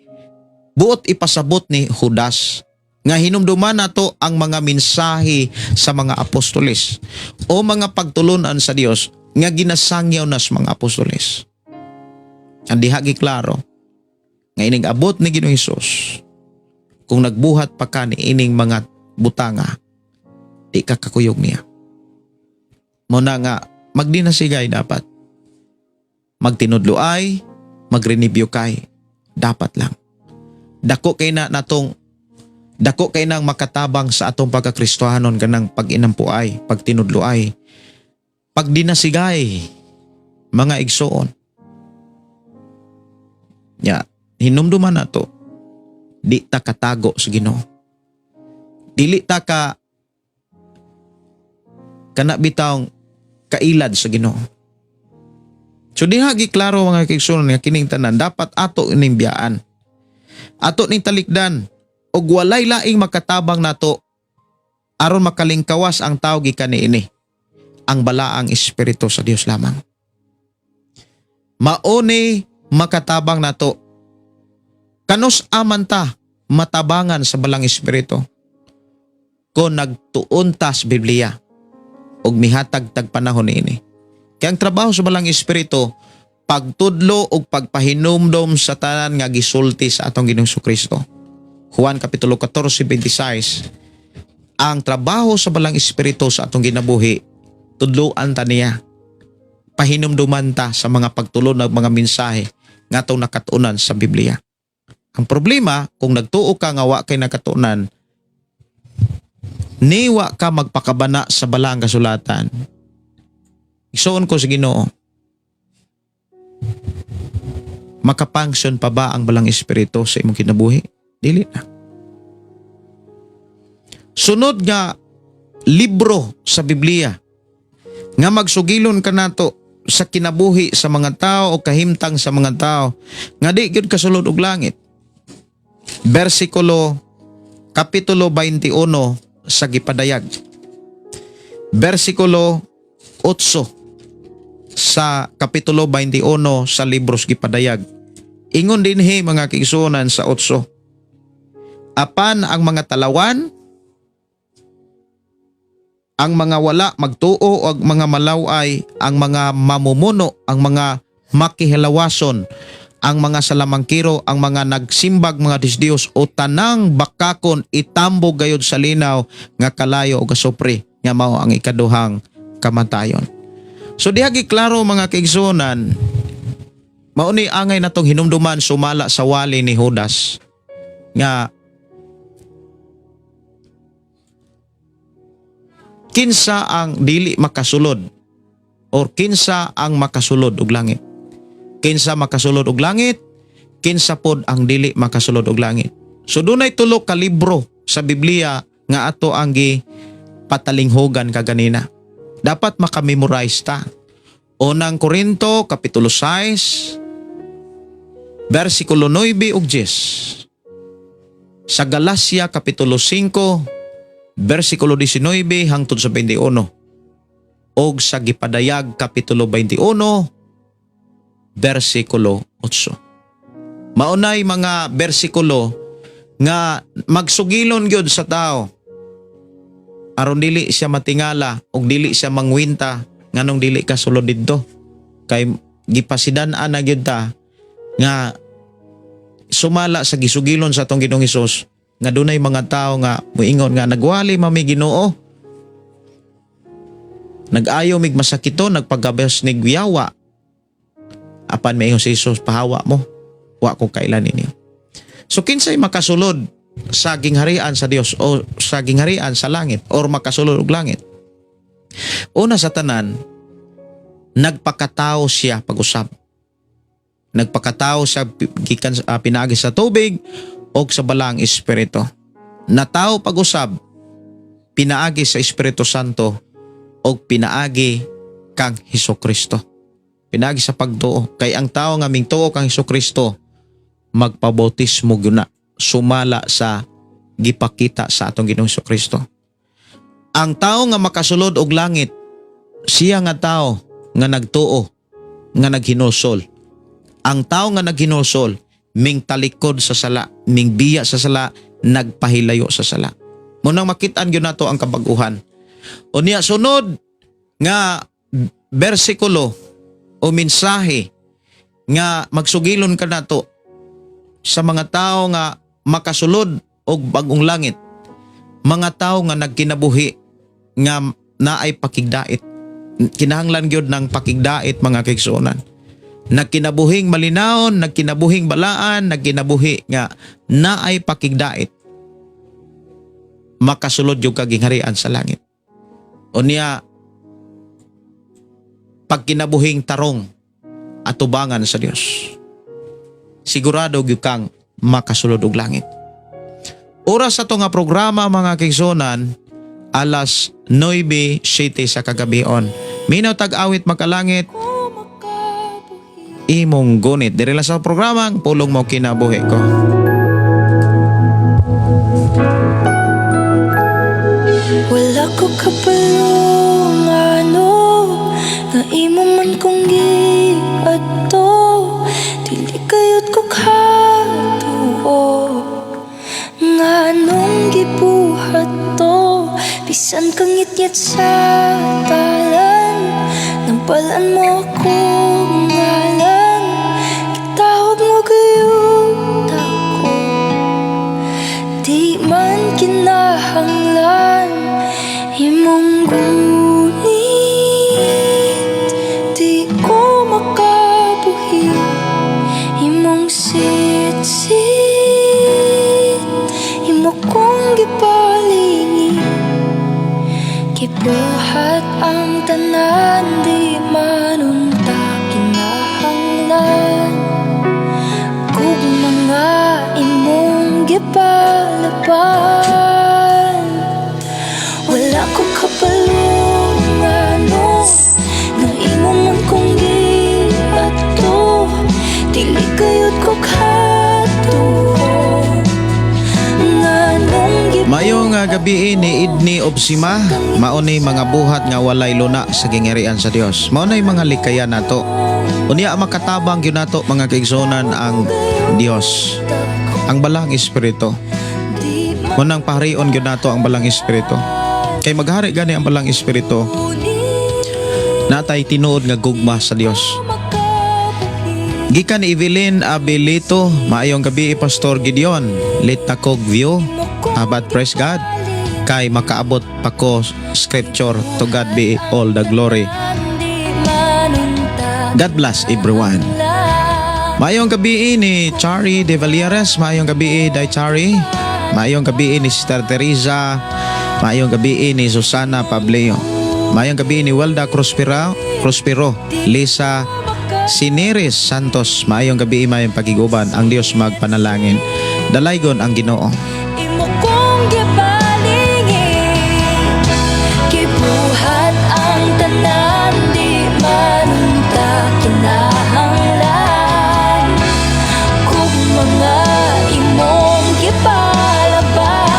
buot ipasabot ni Judas nga hinumduman nato ang mga mensahe sa mga apostoles o mga pagtulunan sa Dios nga ginasangyaw na sa mga apostoles. Ang diha giklaro nga ining abot ni Ginoong Hesus, kung nagbuhat pa ka ni ining mga butanga, di ka kakuyog niya. Mao na nga magdinasigay dapat. Magtinudloay, magrenibyo kay dapat lang. Dako kay nang makatabang sa atong pagkakristohanon kanang pag-inampuay, pagtinudloay, pagdinasigay, mga igsoon. Ya, hinumduman nato, di ta katago sa Ginoo. Dili ta ka kana bitawng kailad sa Ginoo. So diha giklaro, mga kaigsuonan, nga kining tanan dapat ato ining biyaan. Ato ning talikdan og walay laing makatabang nato aron makalingkawas ang tao gikan niini. Ang balaang espiritu sa Dios lamang. Mauni makatabang nato. Kanus-a man ta matabangan sa balang espiritu? Kung nagtuon ta sa Biblia ug mihatag tag panahon niini. Kaya ang trabaho sa balang espiritu, pagtudlo ug pagpahinumdom sa tanan nga gisulti sa atong Ginoong Kristo. Juan kapitulo 14:26. Ang trabaho sa balang espiritu sa atong ginabuhi, tudloan ta niya. Pahinumduman ta sa mga pagtulon ng mga mensahe nga atong nakatunan sa Biblia. Ang problema, kung nagtuo ka nga wa kay nakatunan, niwa ka magpakabana sa balaang kasulatan. Igsuon ko sa Ginoo, makapunction pa ba ang balang espiritu sa imong kinabuhi? Dili na. Sunod nga libro sa Biblia nga magsugilon ka nato sa kinabuhi sa mga tao o kahimtang sa mga tao nga di gyud kasulod og langit. Versikulo kapitulo 21 sa Gipadayag. Versikulo 8 sa kapitulo 21 sa libros Gipadayag. Ingon dinhi, mga kaigsuonan, sa 8. Apan ang mga talawan, ang mga wala magtuo o ang mga malaway, ang mga mamumuno, ang mga makihilawason, ang mga salamangkiro, ang mga nagsimbag mga disdiyos o tanang bakakon itambog gayod sa linaw nga kalayo o kasupre nga mao ang ikaduhang kamatayon. So diha giklaro, mga kaigsuonan, mao ni angay natong hinumduman sumala sa wali ni Judas nga kinsa ang dili makasulod Or kinsa ang makasulod og langit? Kinsa makasulod og langit? Kinsa pod ang dili makasulod og langit? So dunay tulo ka libro sa Biblia nga ato ang gi patalinghugan kaganina. Dapat makamemorize ta. Unang Korinto kapitulo 6 versikulo 9 ug 10. Sa Galacia kapitulo 5 versikulo 19 hangtod sa 21. Og sa Gipadayag kapitulo 21 versikulo 8. Maunay mga bersikulo nga magsugilon gyud sa tao aron dili siya matingala ug dili siya mangwinta nganong dili ka sulod didto, kay gipasidan-an na gyud ta nga sumala sa gisugilon sa atong Ginoong Hesus nga dunay mga tao nga muingon nga nagwali man mi Ginoo, nag-ayo mig masakito, nagpagabes nig yawa, apan maingon si Jesus, "Pahawa mo, wa ko kaila ninyo." So kinsay makasulod sa gingharian sa Dios o sa gingharian sa langit or makasulod og langit? Una sa tanan, nagpakatao siya pag-usab. Nagpakatao siya gikan pinaagi sa tubig o sa Balaang Espiritu. Natawo pag-usab pinaagi sa Espiritu Santo o pinaagi kang Hesus Kristo. Pinaagi sa pagtuo, kay ang tao nga mingtuo kang Hesus Kristo magpabautismo gyud na sumala sa gipakita sa atong Ginoong Hesus Kristo. Ang tao nga makasulod og langit, siya nga tao nga nagtuo, nga naghinulsol. Ang tao nga naghinulsol, ming talikod sa sala, ming biya sa sala, nagpahilayo sa sala. Munang makit-an gyud nato ang kabaguhan. Unya, sunod nga bersikulo o mensahe nga magsugilon ka nato sa mga tao nga makasulod og bagong langit, mga tao nga nagkinabuhi nga naay pakigdait. Kinahanglan gyud ng pakigdait, mga kaigsuonan. Nagkinabuhing malinawon, nagkinabuhing balaan, nagkinabuhi nga naay pakigdait. Makasulod yung kagingharian sa langit. Unya, pagkinabuhing tarong atubangan sa Dios. Sigurado gyud kang makasulod og langit. Oras sa to nga programa, mga kaigsuonan, alas 9:07 sa kagabion. Minaw tag awit makalangit imong gunit. Diri lang sa programang Pulong Mo Kinabuhi Ko. Wala ko kabalo ngano nga imo man kong giadto. Dili kayot ko katuo nganong gibuhat to. Bisan kang ngitngit sa talan, Nabalan mo akong ngalan. Gitawag mo gayud ako. Di man kinahanglan imong gunit. Di ko makabuhi imong sitsit. Imo kong gipalingi. Gibuhat ang tanan. Di man unta kinahanglan. Gugma nga imong gipalaban. Wala ko kabalo ngano nga imo man kong giadto. Dili kayot ko katuo nganong gibuhat. Maayong gabi ni Idni Obsima, mao ni mga buhat nga walay luna sa gingharian sa Dios. Mao nay mga likayan nato. Unya, makatabang gyud nato, mga kaigsuonan, ang Dios. Ang Balaang Espiritu. Munang paharion gyud nato ang Balaang Espiritu. Kay maghari gani ang Balaang Espiritu, natay tinuod nga gugma sa Dios. Gikan ni Evelyn Abilito, maayong gabi, Pastor Gideon. Late na kog view, but praise God kay makaabot pa ko scripture. To God be all the glory. God bless everyone. Maayong gabi ni Chari De Valieres, maayong gabi, Day Chari. Maayong gabi ni Sister Teresa, maayong gabi ni Susana Pableo. Maayong gabi ni Welda Cruzpira. Prospero, Lisa Sineres Santos, maayong gabi, maayong pagiguban, ang Dios magpanalangin. Dalaygon ang Ginoo. Imo kong gipalingit. Gibuhat ang tanan, di man ta kinahanglan kung mga imong gipalabas.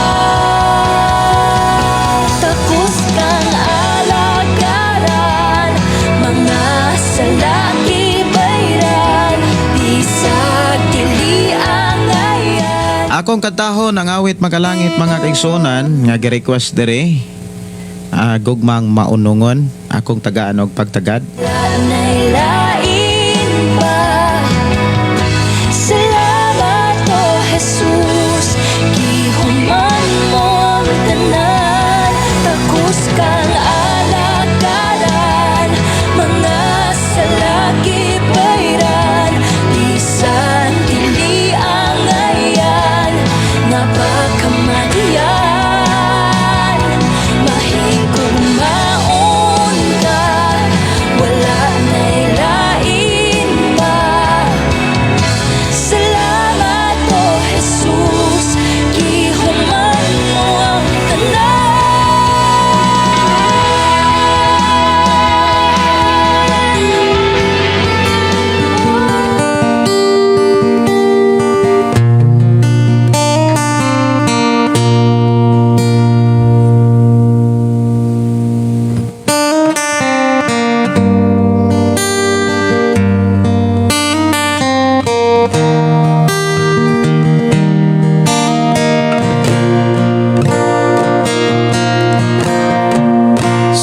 Takos kang alagaran, mga sala gibayran, bisag dili angayan. Akong kantahon ang awit magalangit, mga kaigsuonan, nga gi-request diri. Gugmang maunungon, akong tagaan og pagtagad. Na'y lain pa. Salamat, O Jesus, gihuman mo ang tanan. Takos kang alagaran, mga sala gibayran, bisan dili angayan nga pagkamatian. Mahigugmaon ka, wala na'y lain pa. Salamat, O Jesus, gihuman mo ang tanan.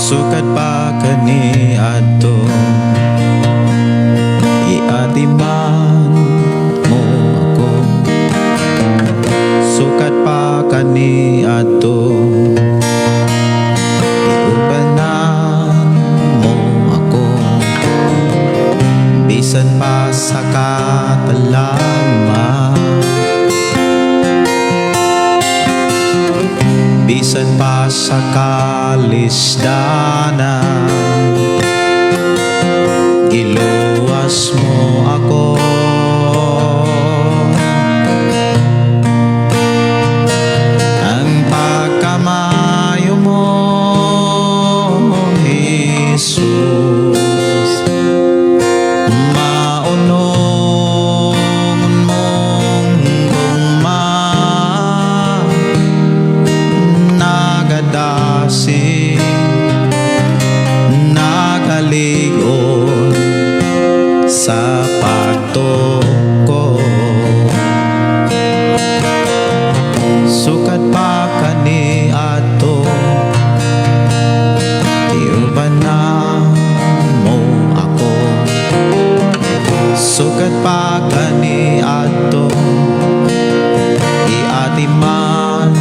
Sukad pa kani adto, iatiman mo ako. Sukad pa kani adto, iubanan mo ako, bisan pa sa katalagman, bisan pa sa kalisdanan, giluwas mo ako. Ang pagkamaayo mo, Jesus, maunong mong gugma, nagadasig, nagalig-on sa pagtuo. Sukad pa kani adto, iubanan mo ako. Sukad pa kani adto, iatiman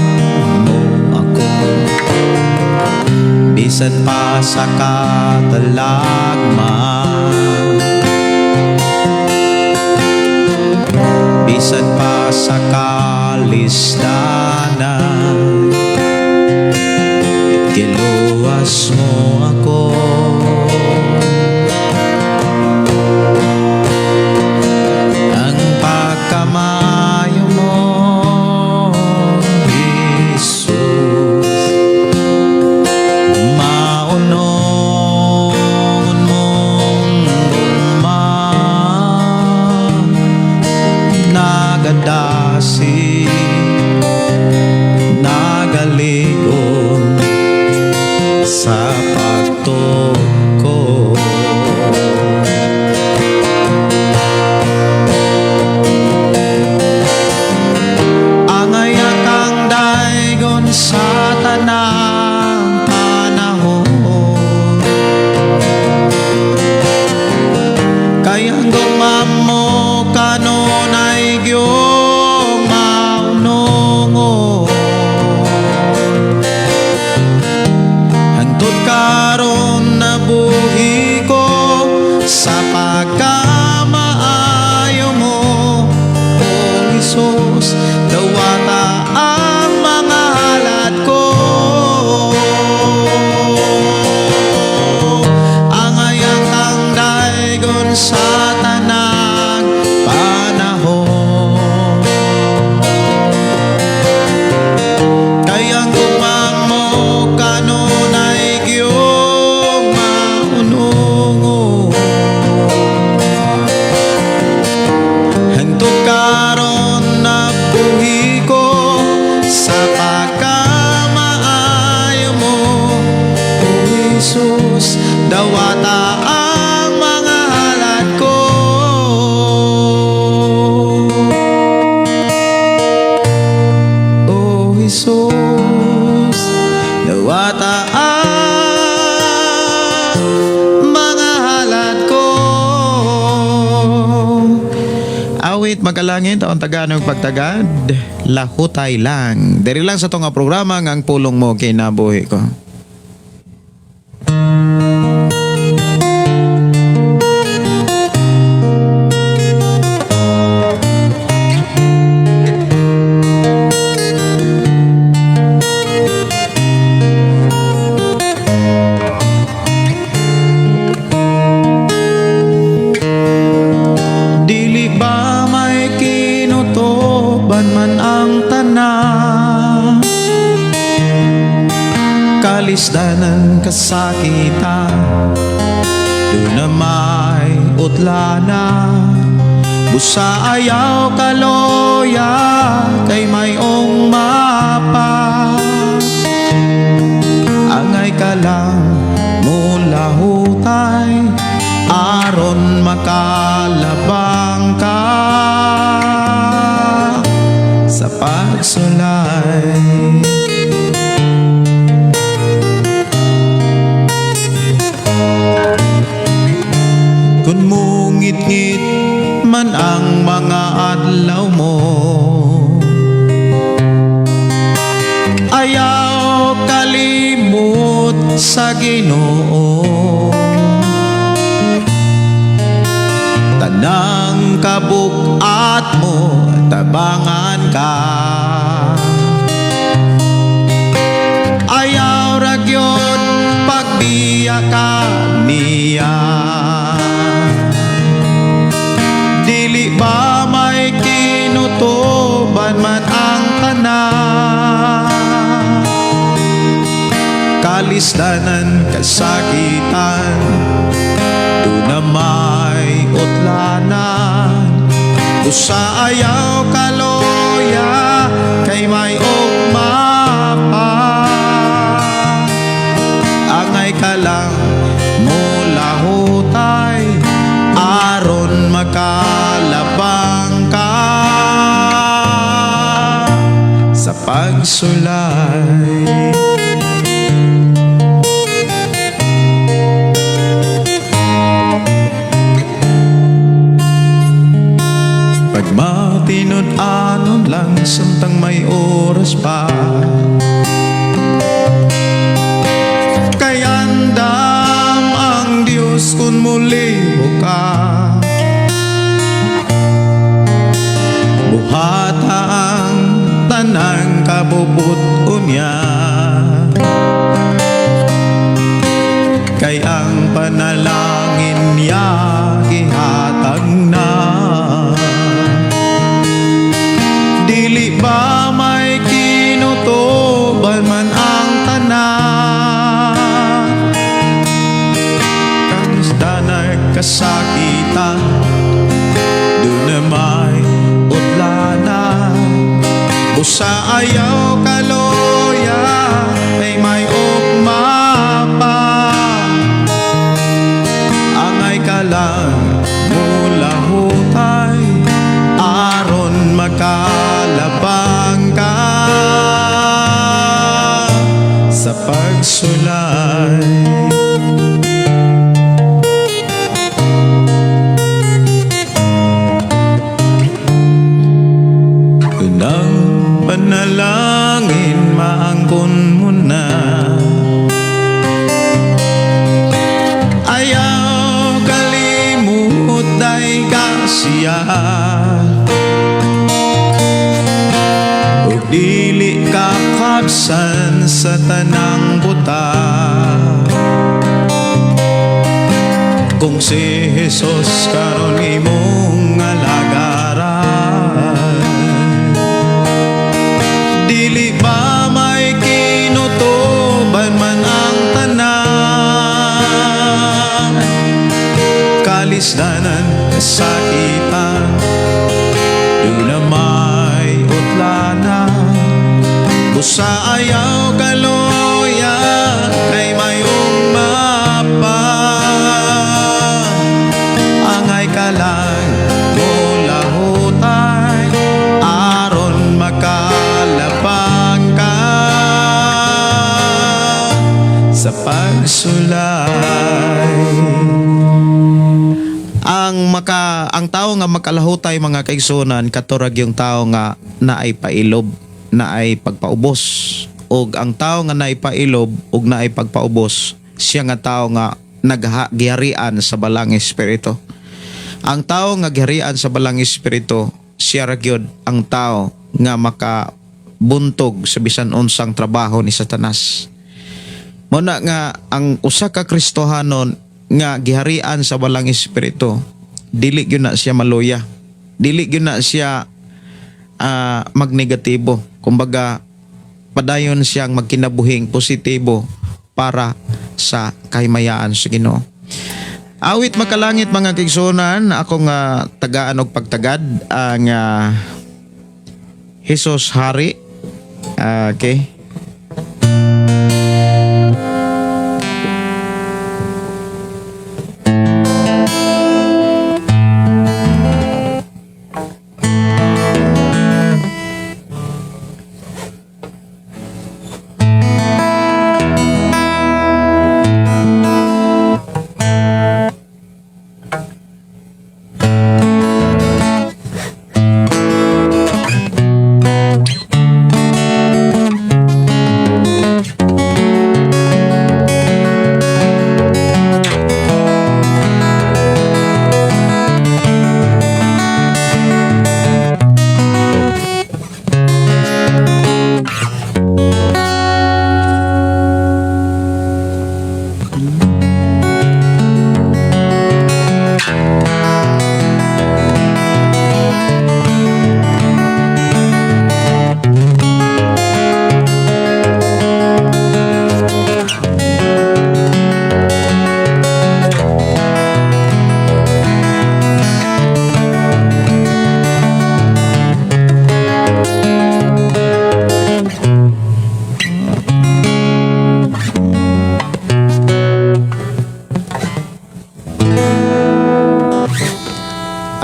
mo ako, bisan pa sa katalagman, bisan pa sa kalisdanan, giluwas mo ako. Ang pagkamaayo mo, Jesus, maunong mong gugma, nagadasig, nagalig-on sa pagtuo. Dawata ang mga halad ko. Oh Jesus, dawata ang mga halad ko. Awit magalangin taon taganong pagtagad, lahutay lang. Diri lang sa tunga programa nga Ang Pulong Mo Kinabuhi Ko. Dili ba may kinutuban man ang tanan, kalisdanan, kasakitan, duna may utlanan. Busa ayaw kaloya kay mayong mapa. Angay ka lang mulahutay aron makalabang ka sa pagsulay. Kung mungit-ngit man ang mga adlaw mo, ayaw kalimot sa Ginoo. Tanang kabugat mo, tabangan ka. Ayaw ra gyud pagbiya ka niya. Dili ba may kinutuban man ang tanan, kalisdanan, kasakitan, duna may utlanan. Busa ayaw kaloya kay may ugma pa. Angay ka lang mulahutay aron makalabang ka sa pagsulay. Pagmatinud-anon lang samtang may oras pa, kay andam ang Diyos kung mulibok ka. Buhata ang tanang kabubut-on niya, kay ang panalangin niya gihatag na. Dili ba may kinutuban man ang tanan, kalisdanan, kasakitan, duna may utlanan. Busa ayaw kaloya ay may ugma pa. Angay ka lang mulahutay aron makalabang ka sa pagsulay. Unang panalangin maangkon mo na. Ayaw kalimut day ka siya, ug dili ka kabsan sa tanang buta. Kung si Jesus karon imong alagaran, dili ba may kinutuban man ang tanan, kalisdanan, kasakitan, duna may utlanan. Busa ayaw kaloya kay may umapa. Pagsulay. Ang tao nga makalahutay, mga kaigsunan, kato ra gyung tao nga naay pailob, naay pagpaubos. Og ang tao nga naay pailob ug naay pagpaubos, siya nga tao nga naghagiharian sa Balaang Espiritu. Ang tao nga giharian sa Balaang Espiritu, siya ra gyud ang tao nga makabuntog sa bisan unsang trabaho ni Satanas. Mao na nga ang usa ka Kristohanon nga giharian sa Balaang Espiritu, dili gyud na siya maluya. Dili gyud na siya magnegatibo. Kumbaga, padayon siyang magkinabuhing positibo para sa kahimayaan sa Ginoo. Awit Makalangit, mga kaigsuonan, ako nga tagaan og pagtagad ang Jesus Hari. Okay.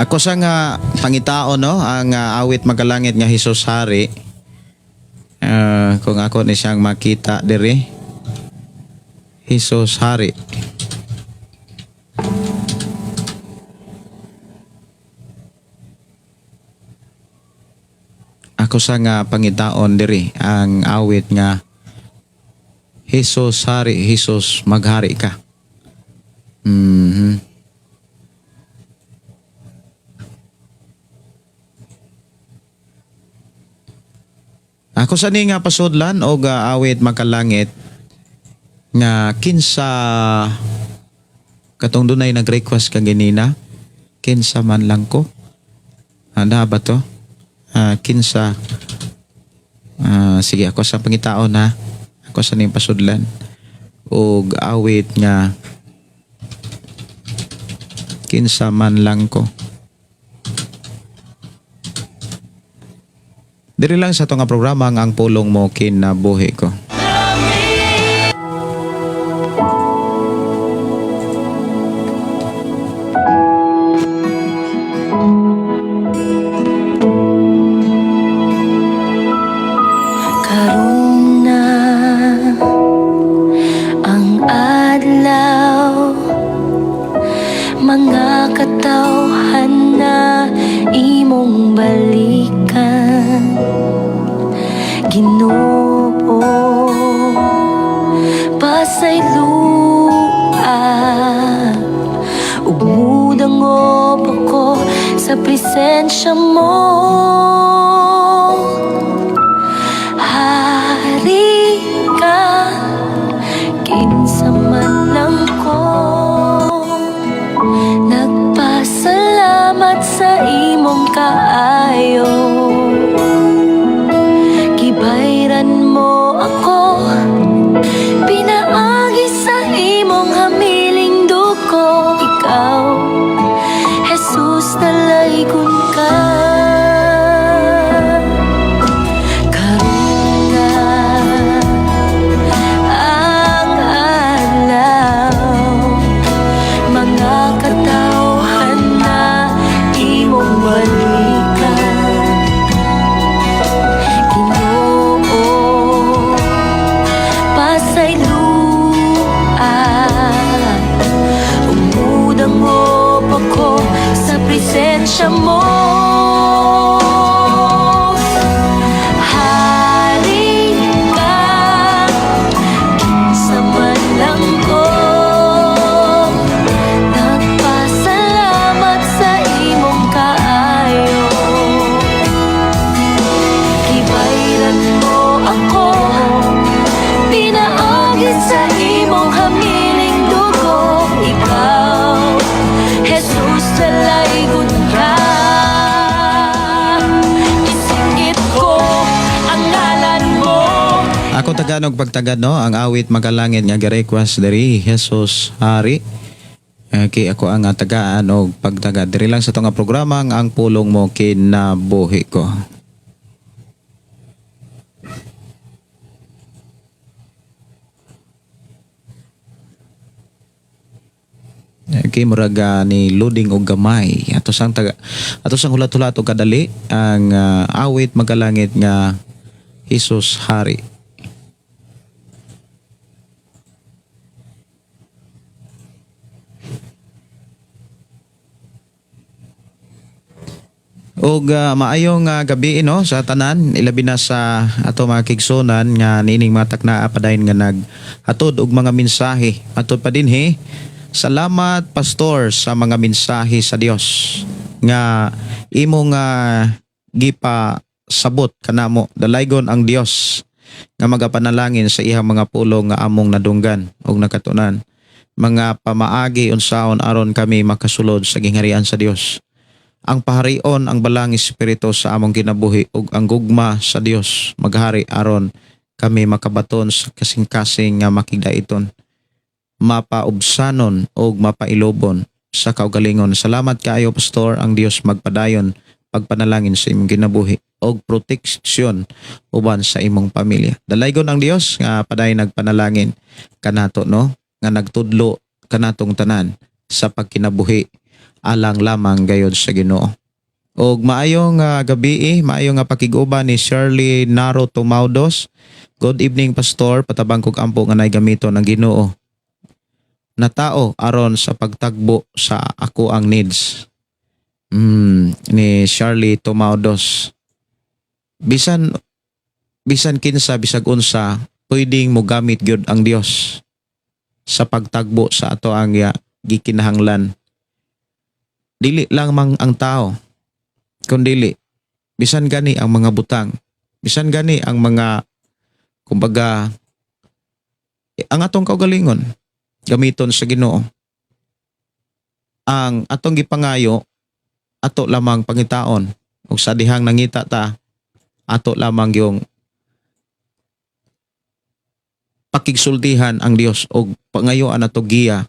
Ako sa nga pangitao, no, ang Awit Makalangit nga Jesus Hari. Kung ako ni siyang makita diri. Jesus Hari. Ako sa nga pangitaon diri ang awit nga Jesus Hari, Jesus maghari ka. Ako sa ni nga pasudlan og Awit Makalangit nga kinsa, katong dunay nag-request kaganina, Kinsa Man Lang Ko. Ana ba to? Kinsa. Sige, ako sa pangitaon ha. Ako sa ning pasudlan og awit nga Kinsa Man Lang Ko. Diri lang sa nga programa nga Ang Pulong Mo Kinabuhi Ko. Karon na ang adlaw, mga katawhan na imong balikan, Ginoo, pasayloa ug mudangop ako sa presensya mo. Hari ka, kinsa man lang ko, nagpasalamat sa imong kaayo. Gibayran mo ako, pinaagi sa imong hamiling dugo. Ikaw, Jesus, dalaygon ka. Karon na ang adlaw, mga katawhan na imong balikan, Ginoo, pasayloa. Presensya mo. Hari ka, kinsa man lang ko, nagpasalamat sa imong kaayo. Gibayran mo ako, pinaagi sa imong hamiling dugo. Ikaw, Jesus, dalaygon ka. Isingit ko ang ngalan mo. Ako taganog pagtagad, no, ang awit magalangit nga gi-request diri, Jesus Hari. Okay, ako ang tagaan og pagtagad diri lang sa ato nga programa ang Pulong Mo Kinabuhi Ko. Okay, murag ni loading og gamay. Ato sang taga ato sang hulat-hulat og kadali ang awit magalangit nga Jesus Hari. Og maayong gabi, no, sa tanan, ilabi na sa ato mga kigsunan nga niining mga taknaa padayon nga naghatod og mga mensahe. Atod pa dinhi. Salamat, pastor, sa mga mensahe sa Dios nga imong gipa sabot kanamo. Dalaygon ang Dios nga magapanalangin sa iyang mga pulong nga among nadunggan og nakatunan. Mga pamaagi unsaon aron kami makasulod sa gingharian sa Dios, ang paharion ang balang espiritu sa among kinabuhi ug ang gugma sa Dios maghari aron kami makabaton sa kasing-kasing nga makigdaiton, mapaubsanon ug mapailobon sa kaugalingon. Salamat kaayo, pastor. Ang Dios magpadayon pagpanalangin sa imong kinabuhi og proteksyon uban sa imong pamilya. Dalaygon ang Dios nga padayon nagpanalangin kanato, no, nga nagtudlo kanatong tanan sa pagkinabuhi alang lamang gayod sa Ginoo. Og maayong gabi, maayong nga pakig-uban ni Shirley Naro Tumaudos. Good evening, pastor, patabang kog ampo nga nay gamito ng Ginoo na tao aron sa pagtagbo sa ako ang needs. Ni Shirley Tumaudos. Bisan bisan kinsa, bisag unsa, pwedeng mogamit gyud ang Dios sa pagtagbo sa ato ang gikinahanglan. Dili lang mang ang tao, kundili bisan gani ang mga butang, bisan gani ang mga, kumbaga, ang atong kaugalingon gamiton sa Ginoo. Ang atong gipangayo, ato lamang pangitaon, ug sa dihang nangita ta, ato lamang yung pakigsultihan ang Dios og pangayoan ato giya,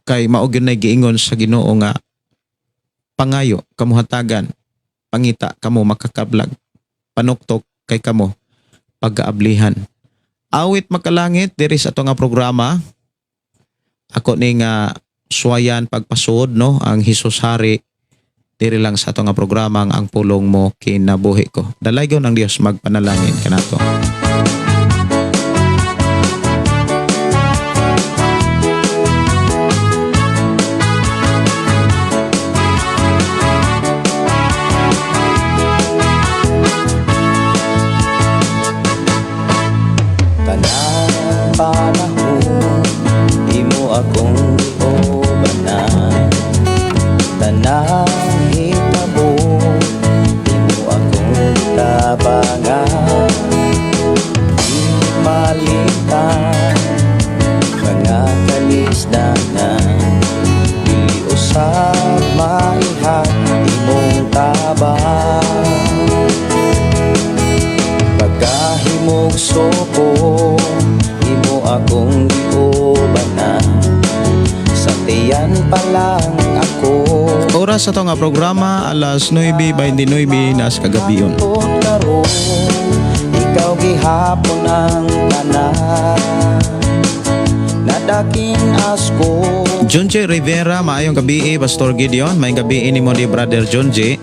kay mao gyud nay giingon sa Ginoo nga pangayo kamo hatagan, pangita kamo makakablag, panuktok kay kamo pagaablihan. Awit makalangit diri sa ato nga programa, ako ni nga suwayan pagpasuod, no, ang Hesus Hari diri lang sa ato nga programa ang Pulong Mo Kinabuhi Ko. Dalaygon ang Dios magpanalangin kanato. Tanang panahon, imo akong giubanan. Tanang hitabo, imo akong tabangan. Di malitan mga kalisdanan, dili usab maihat imong tabang. Pagkahimog soko, imo akong giubanan. Sa tiyan pa lang ako. Oras sa ato nga programa, alas 9:29 na sa kagabion. Hangtod karon, ikaw gihapon ang tanan. Nadakin asko. John J. Rivera, maayong gabi, Pastor Gideon. Maayong gabi nimo di, Brother John J.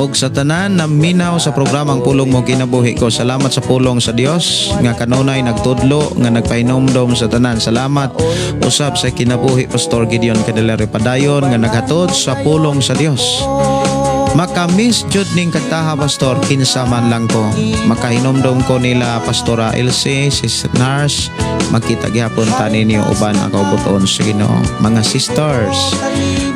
Og sa tanan na minaw sa programang Pulong Mo Kinabuhi Ko. Salamat sa pulong sa Dios nga kanunay nagtudlo nga nagpahinomdom sa tanan. Salamat usab sa kinabuhi, Pastor Gideon Candelario, padayon nga naghatod sa pulong sa Dios. Makamis jud ning kantaha, Pastor, kinsa man lang ko. Makahinomdom ko nila Pastora Elsie, Sis Nars, magkita gihapon ta ninyo uban ang kaubuton sa Ginoo. Mga sisters.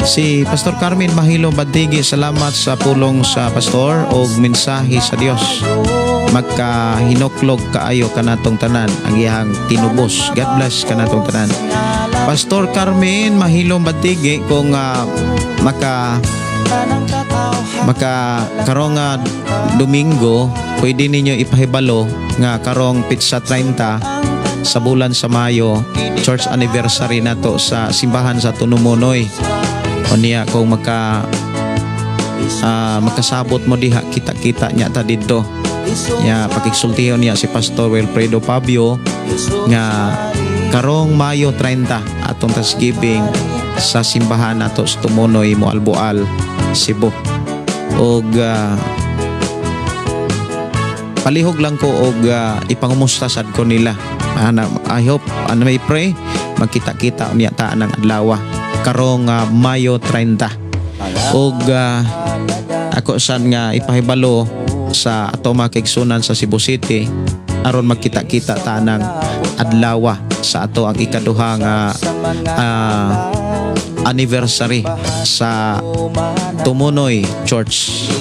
Si Pastor Carmen Mahilo Badigi, salamat sa pulong sa pastor og mensahe sa Dios. Magkahinuklog kaayo kanatong tanan ang iyang tinubos. God bless kanatong tanan. Pastor Carmen Mahilo Badigi, kung maka maka karong nga Domingo, pwede ninyo ipahibalo nga karong petsa 30 sa bulan sa Mayo, church anniversary nato sa simbahan sa Tunumunoy. O niya, kung makasabot mo diha, kita-kita niya ta didto. Ya, pakigsultihon niya si Pastor Wilfredo Pabio nga karong Mayo 30 atong Thanksgiving sa simbahan nato sa Tumunoy, Moalboal, Cebu. Og palihog lang ko og ipangumusta sad ko nila. Ana, I hope ano may pray magkita-kita unya ta ng adlaw karong Mayo 30. Og ako san nga ipahibalo sa ato mga kaigsunan sa Cebu City aron magkita-kita ta ng adlaw sa ato ang ikaduha nga anniversary sa Tumunoy Church,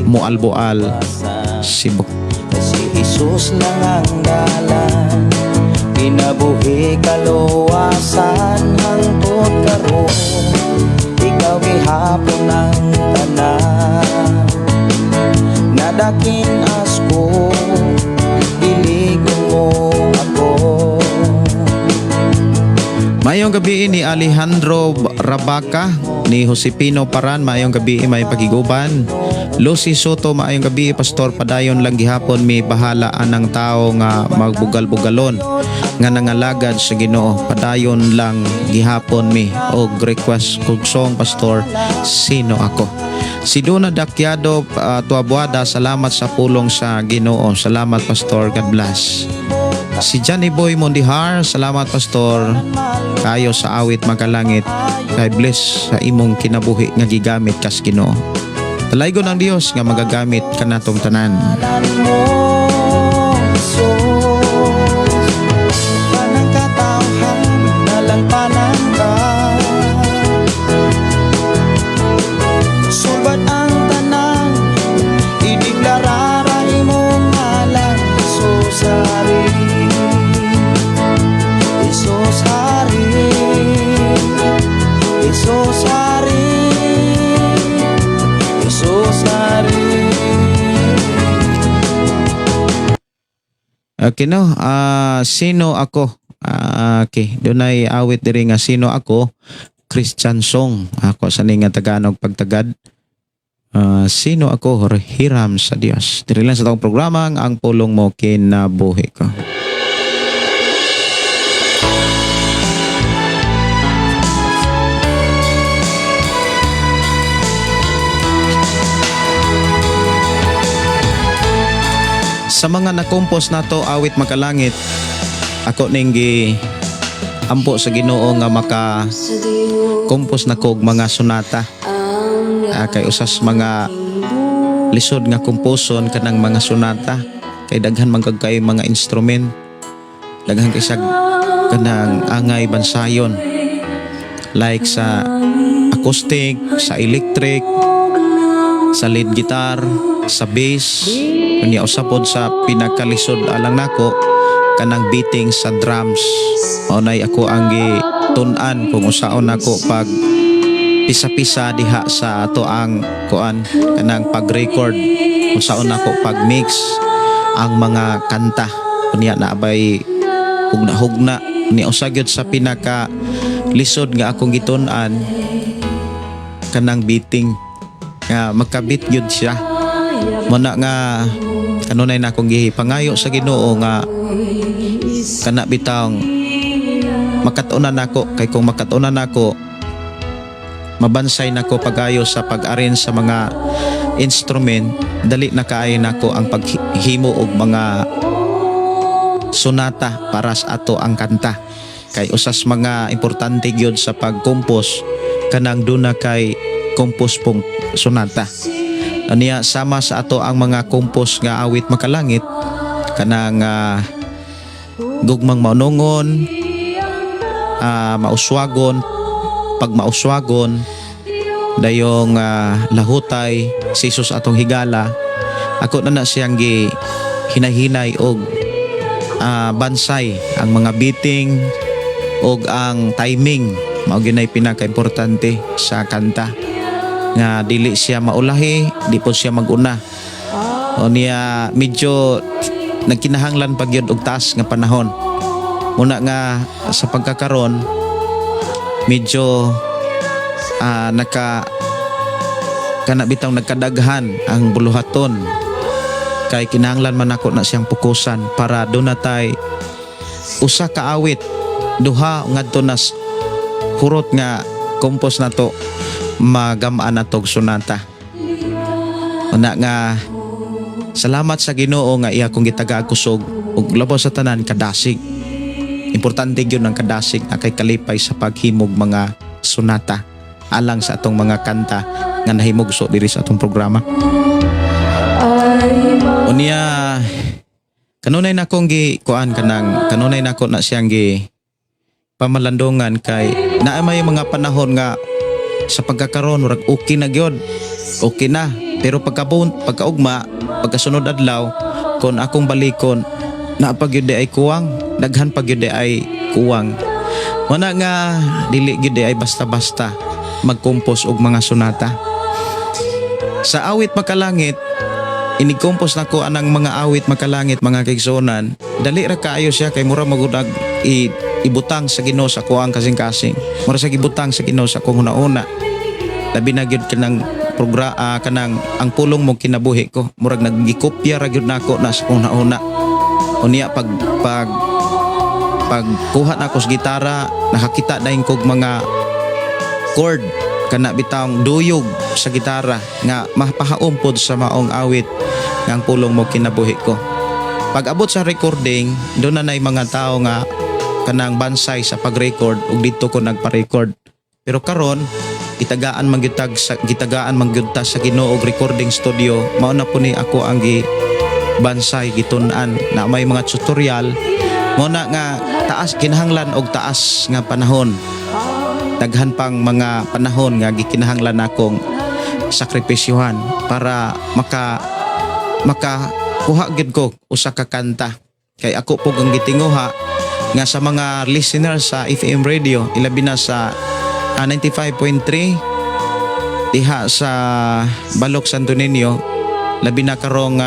Moalboal, Cebu. Si Jesus lang ang dalan, kinabuhi, kaluwasan. Hangtod karon ikaw gihapon ang tanan. Nadakin asko, iligon mo ako. Maayong gabi ni Alejandro Rabaca, ni Josepino Paran, maayong gabi, may pagiguban. Lucy Soto, maayong gabi, Pastor, padayon lang gihapon mi, bahala anang tao nga magbugal-bugalon nga nangalagad sa Ginoo. Padayon lang gihapon mi og request kog song, Pastor, "Sino Ako". Si Dona Dakyado Tuabuada, salamat sa pulong sa Ginoo. Salamat, Pastor, God bless. Si Johnny Boy Mondihar, salamat, Pastor. Kayo sa awit magalangit. God bless sa imong kinabuhi nga gigamit kas Ginoo. Talaygon ang Dios nga magagamit kanatong tanan. Ngalan mo, Jesus. Tanang katawhan nalangpanan ka. Sulbad ang tanan, ideklarara imong ngalan. Jesus Hari, Jesus Hari, Jesus Hari, Jesus Hari. Okay no, "Sino Ako"? Okay, dunay awit diri nga "Sino Ako", Christian song. Ako sa nga Tagalog pagtagad. "Sino Ako", hiram sa Dios. Diri lang sa atong programa ang Pulong Mo Kinabuhi Ko. Sa mga nakompos nato awit makalangit, ako ning gi ampo sa Ginoo nga maka compose na kog mga sonata. Kay usas mga lisod nga komposon kanang mga sonata kay daghan man kag kay mga instrument, daghan kay sag kanang angay bansayon, like sa acoustic, sa electric, sa lead guitar, sa bass. Unya usa pod sa pinakalisod alang nako kanang beating sa drums. Mao nay ako ang gitun-an kung usaon nako pag pisa-pisa diha sa ato ang kuan kanang pag-record, unsaon nako pag-mix ang mga kanta. Unya na abay hugna-hugna ni usa gyud sa pinaka lisod nga akong gitun-an kanang beating nga magka-beat gyud siya. Mo na nga kanunay na akong gipangayo sa Ginoo nga kana bitawng makat-unan nako, kay kung makat-unan nako, mabansay nako pagayo sa pag-arrange sa mga instrument, dali na kaayo nako ang paghimo og mga sonata para sa ato ang kanta, kay usas mga importante gyud sa pag-compose kanang duna kay compose pong sonata. Aniya, sama sa ato ang mga compose nga awit makalangit, kanang gugmang maunongon, mauswagon, pag mauswagon, dayong lahutay, si Jesus atong higala. Ako na na siyang gi hinahinay og bansay ang mga beating og ang timing. Mao gyud nay pinaka-importante sa kanta nga dili siya maulahi, di po siya maguna. O niya, medyo nagkinahanglan pa gyud og taas nga panahon muna nga sa pagkakaron medyo naka kana bitaw nagkadaghan ang buluhaton, kay kinahanglan man ako na siyang pukusan para doon na tay usa ka awit, duha ngadto na hurot nga compose na to, magamaan na tog sonata. Una nga salamat sa Ginoo nga iya kong gitagaan kusog ug labaw sa tanan, kadasig. Importante gyud ang kadasig na kay kalipay sa paghimog mga sonata alang sa atong mga kanta nga nahimugso diri sa atong programa. Unya, kanunay na akong gi kuan, kanang kanunay na ako na siyang gi pamalandungan, kay naa may mga panahon nga sa pagkakaron murag okay na gyud, okay na, pero pagkabun, pagkaugma, pagkasunod adlaw, kon akong balikon, naa pa gyud ay kuwang, daghan pa gyud ay kuwang. Wala nga dili gyud ay basta-basta magkompos og mga sonata. Sa awit makalangit, inigkompos nako anang mga awit makalangit, mga kaigsuonan, dali ra kaayo siya kay mura magudag ibutang sa Ginoo sa kuang kasing-kasing, mura sa gibutang sa Ginoo sa akong una-una, labi na gyud kanang kanang ang pulong mo kinabuhi ko. Murag naggikopya ra gyud nako na sa akong una-una. Unya, pag pag pagkuha nako sa gitara, nakakita dayon kog mga chord, kana bitawng duyog sa gitara nga mapahaom pod sa maong awit nga ang pulong mo kinabuhi ko. Pag abot sa recording, doon na nay mga tao nga kanang bansay sa pag-record ug didto ko nagpa-record. Pero karon, gitagaan man gyud ta sa Ginoo og recording studio. Mao na po ni ako ang gi bansay, gitun-an na may mga tutorial mo na nga taas, kinahanglan og taas nga panahon, daghan pang mga panahon nga gikinahanglan akong sakripisyuhan para maka maka kuha gid ko usa ka kanta, kay ako po ang gitinguha nga sa mga listeners sa FM radio, ilabi na sa 95.3 diha sa Balok, Santo Niño, labi na karong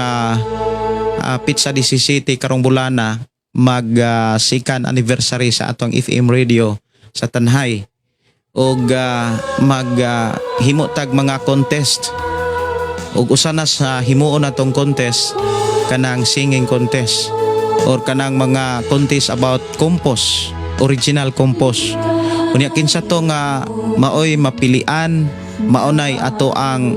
Pizza DC City, karong bulana mag second anniversary sa atong FM radio sa Tanjay og mag himo tag mga contest, ug usa na sa himuon natong contest kanang singing contest or kanang mga contest about compose, original compose. Unya, kinsa to nga maoy mapilian, maunay ato ang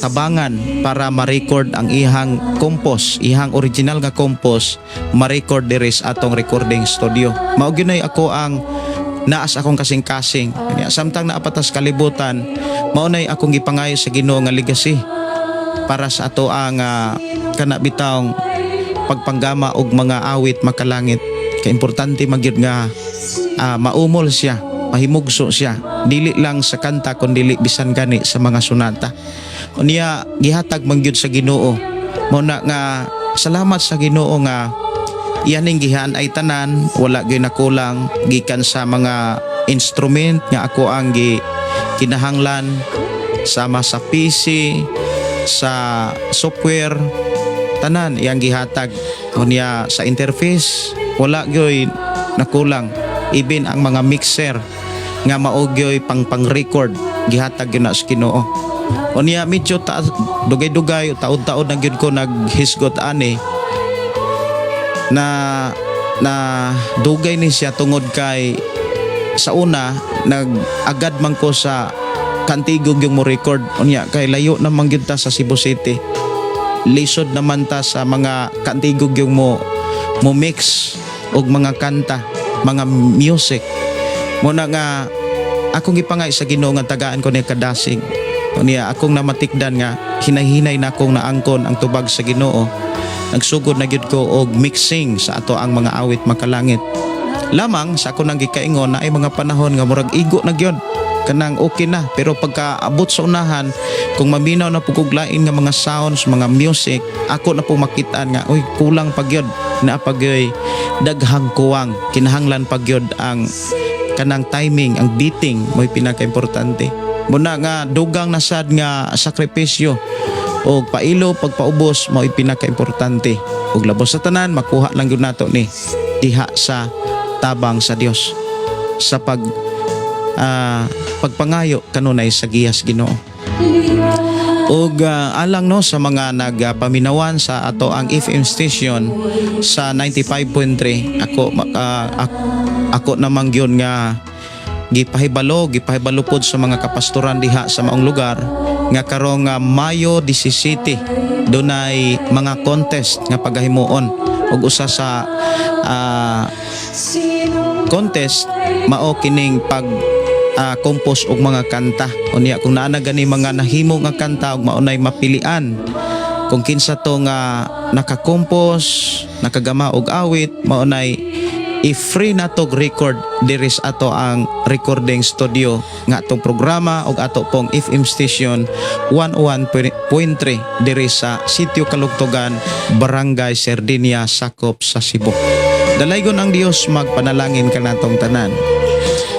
tabangan para ma-record ang ihang compose, ihang original nga compose, ma-record diri sa atong recording studio. Mao gyud nay ako ang naas akong kasing-kasing. Kanya, samtang naapatas kalibutan, mao nay akong gipangayo sa Ginoo nga legacy para sa ato ang kana bitawng pagpanggama og mga awit makalangit. Kay importante magyud nga maumol siya, mahimugso siya, dili lang sa kanta kun dili bisan gani sa mga sonata. Unya, gihatag man gyud sa Ginoo. Mao na nga salamat sa Ginoo nga iyaning gihaan ay tanan, wala gyud nakulang, gikan sa mga instrument nga ako ang gi kinahanglan, sama sa PC, sa software, tanan iyang gihatag. Unya, sa interface, wala gyoy nakulang. Even ang mga mixer nga mao gyoy pang pang-record, gihatag gyud na sa Ginoo. Unya, medyo ta dugay-dugay, taod-taod na gyud ko naghisgot ani na na dugay ni siya tungod kay sa una nag agad man ko sa kantigo yung mo record. Unya kay layo naman gyud ta sa Cebu City. Lisod naman ta sa mga kantigo yung mo mo mix og mga kanta, mga music. Muna nga akong gipangay sa Ginoo nga tagaan ko ni kadasig. Unya akong namatikdan nga hinay-hinay na akong naangkon ang tubag sa Ginoo. Nagsugod na gyud ko og mixing sa ato ang mga awit makalangit. Lamang sa ako nang gikaingon na ay mga panahon nga murag igo na gyud kanang okay na, pero pagka abot sa unahan, kung maminaw na pud lain nga mga sounds, mga music, ako na po makitaan nga uy, kulang pa gyud na, pa gyud daghang kuwang, kinahanglan pa gyud ang kanang timing, ang beating mo'y pinaka-importante. Muna nga dugang na sad nga sakripisyo og pailo pagpaubos mo'y pinaka-importante, ug labos sa tanan makuha lang gyud nato ni diha sa tabang sa Dios sa pagpangayo kanunay sa giyas Ginoo. Ug alang no sa mga nagpaminawan sa ato ang FM station sa 95.3, ako namang gyud nga gipahibalo pod sa mga kapastoran diha sa maong lugar nga karong Mayo 17 dunay mga contest nga pagahimuon, ug usa sa contest mao kining pag compose og mga kanta. Unya kung naa na gani mga nahimo nga kanta ug maunay mapilian kung kinsa to nga nakakompose, nakagama og awit, maunay i-free na tog record diri sa ato ang recording studio nga atong programa ug ato pong FM station 101.3 diri sa Sitio Kalugtugan, Barangay Sardinia, sakop sa Cebu. Dalaygon ang Dios, magpanalangin kanatong tanan.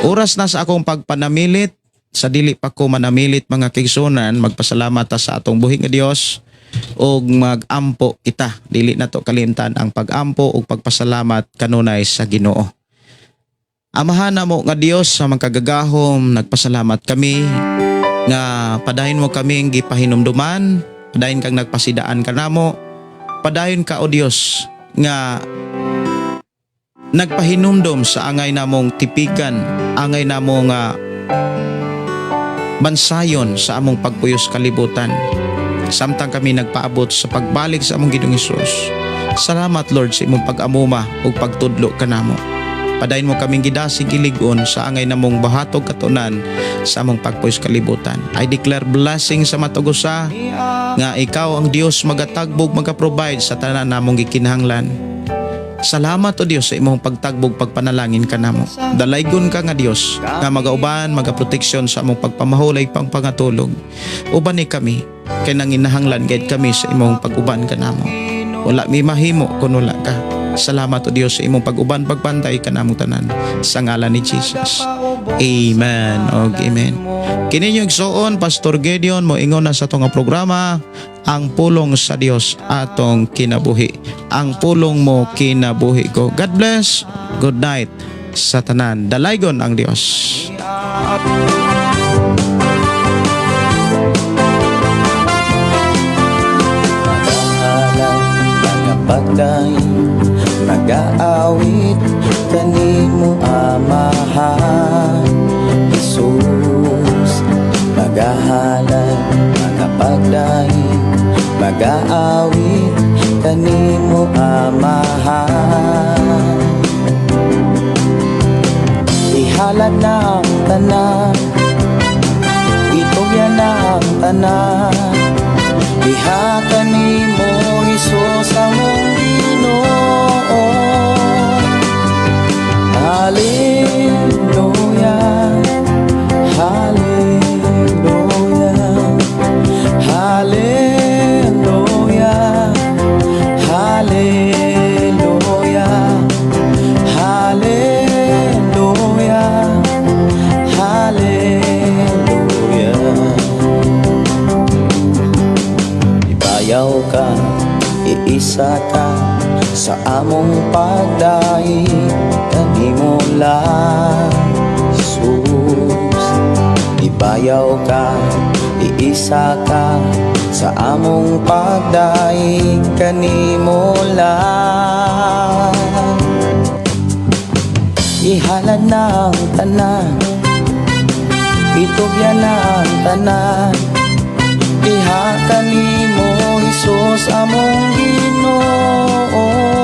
Oras na sa akong pagpanamilit. Sa dili pa ko manamilit, mga kaigsuonan, magpasalamat ta sa atong buhi nga Dios ug magampo kita. Dili na to kalimtan ang pagampo ug pagpasalamat kanunay sa Ginoo. Amahan namo nga Dios sa magkagagahom, nagpasalamat kami nga padayon mo kaming gipahinumduman, padayon kang nagpasidaan kanamo, padayon ka, O Dios, nga nagpahinumdom sa angay namong tipikan, angay namong bansayon sa among pagpuyos kalibutan. Samtang kami nagpaabot sa pagbalik sa among Ginoong Hesus. Salamat, Lord, sa imong pag-amuma ug pagtudlo kanamo. Padayon mo kaming gidasig, gilig-on sa angay namong bahatog katunan sa among pagpuyos kalibutan. I declare blessing sa matag usa nga ikaw ang Dios magatagbog, maga-provide sa tanan namong gikinahanglan. Salamat, O Dios, sa imong pagtagbog, pagpanalangin kanamo. Dalaygon ka nga Dios nga magauban, magaproteksyon sa among pagpamahulay pang pangatulog. Uban ni kami kay nanginahanglan gayud kami sa imong pag-uban kanamo. Wala mi mahimo kun wala ka. Salamat, O Dios, sa imong pag-uban, pagbantay kanamo tanan sa ngalan ni Jesus. Amen. Og amen. Kini inyong igsuon, Pastor Gideon, mo ingon na sa atong nga programa, Ang Pulong sa Dios Atong Kinabuhi. Ang pulong mo kinabuhi ko. God bless. Good night sa tanan. Dalaygon ang Dios. Magahalad, magapagdaig, magaawit kanimo, Amahan Jesus. Magahalad, magapagdaig, magaawit kanimo, Amahan. Ihalad na ang tanan, itugyan na ang tanan diha kanimo, Hesus among Ginoo. Hallelujah, Hallelujah, Hallelujah, Hallelujah, Hallelujah, Hallelujah. Ibayaw ka, iisa ka sa among pagdaig kanimo lang, Jesus. Ibayaw ka, iisa ka sa among pagdaig kanimo lang. Ihalad na ang tanan. Itugyan ang tanan diha kanimo, Hesus among Ginoo.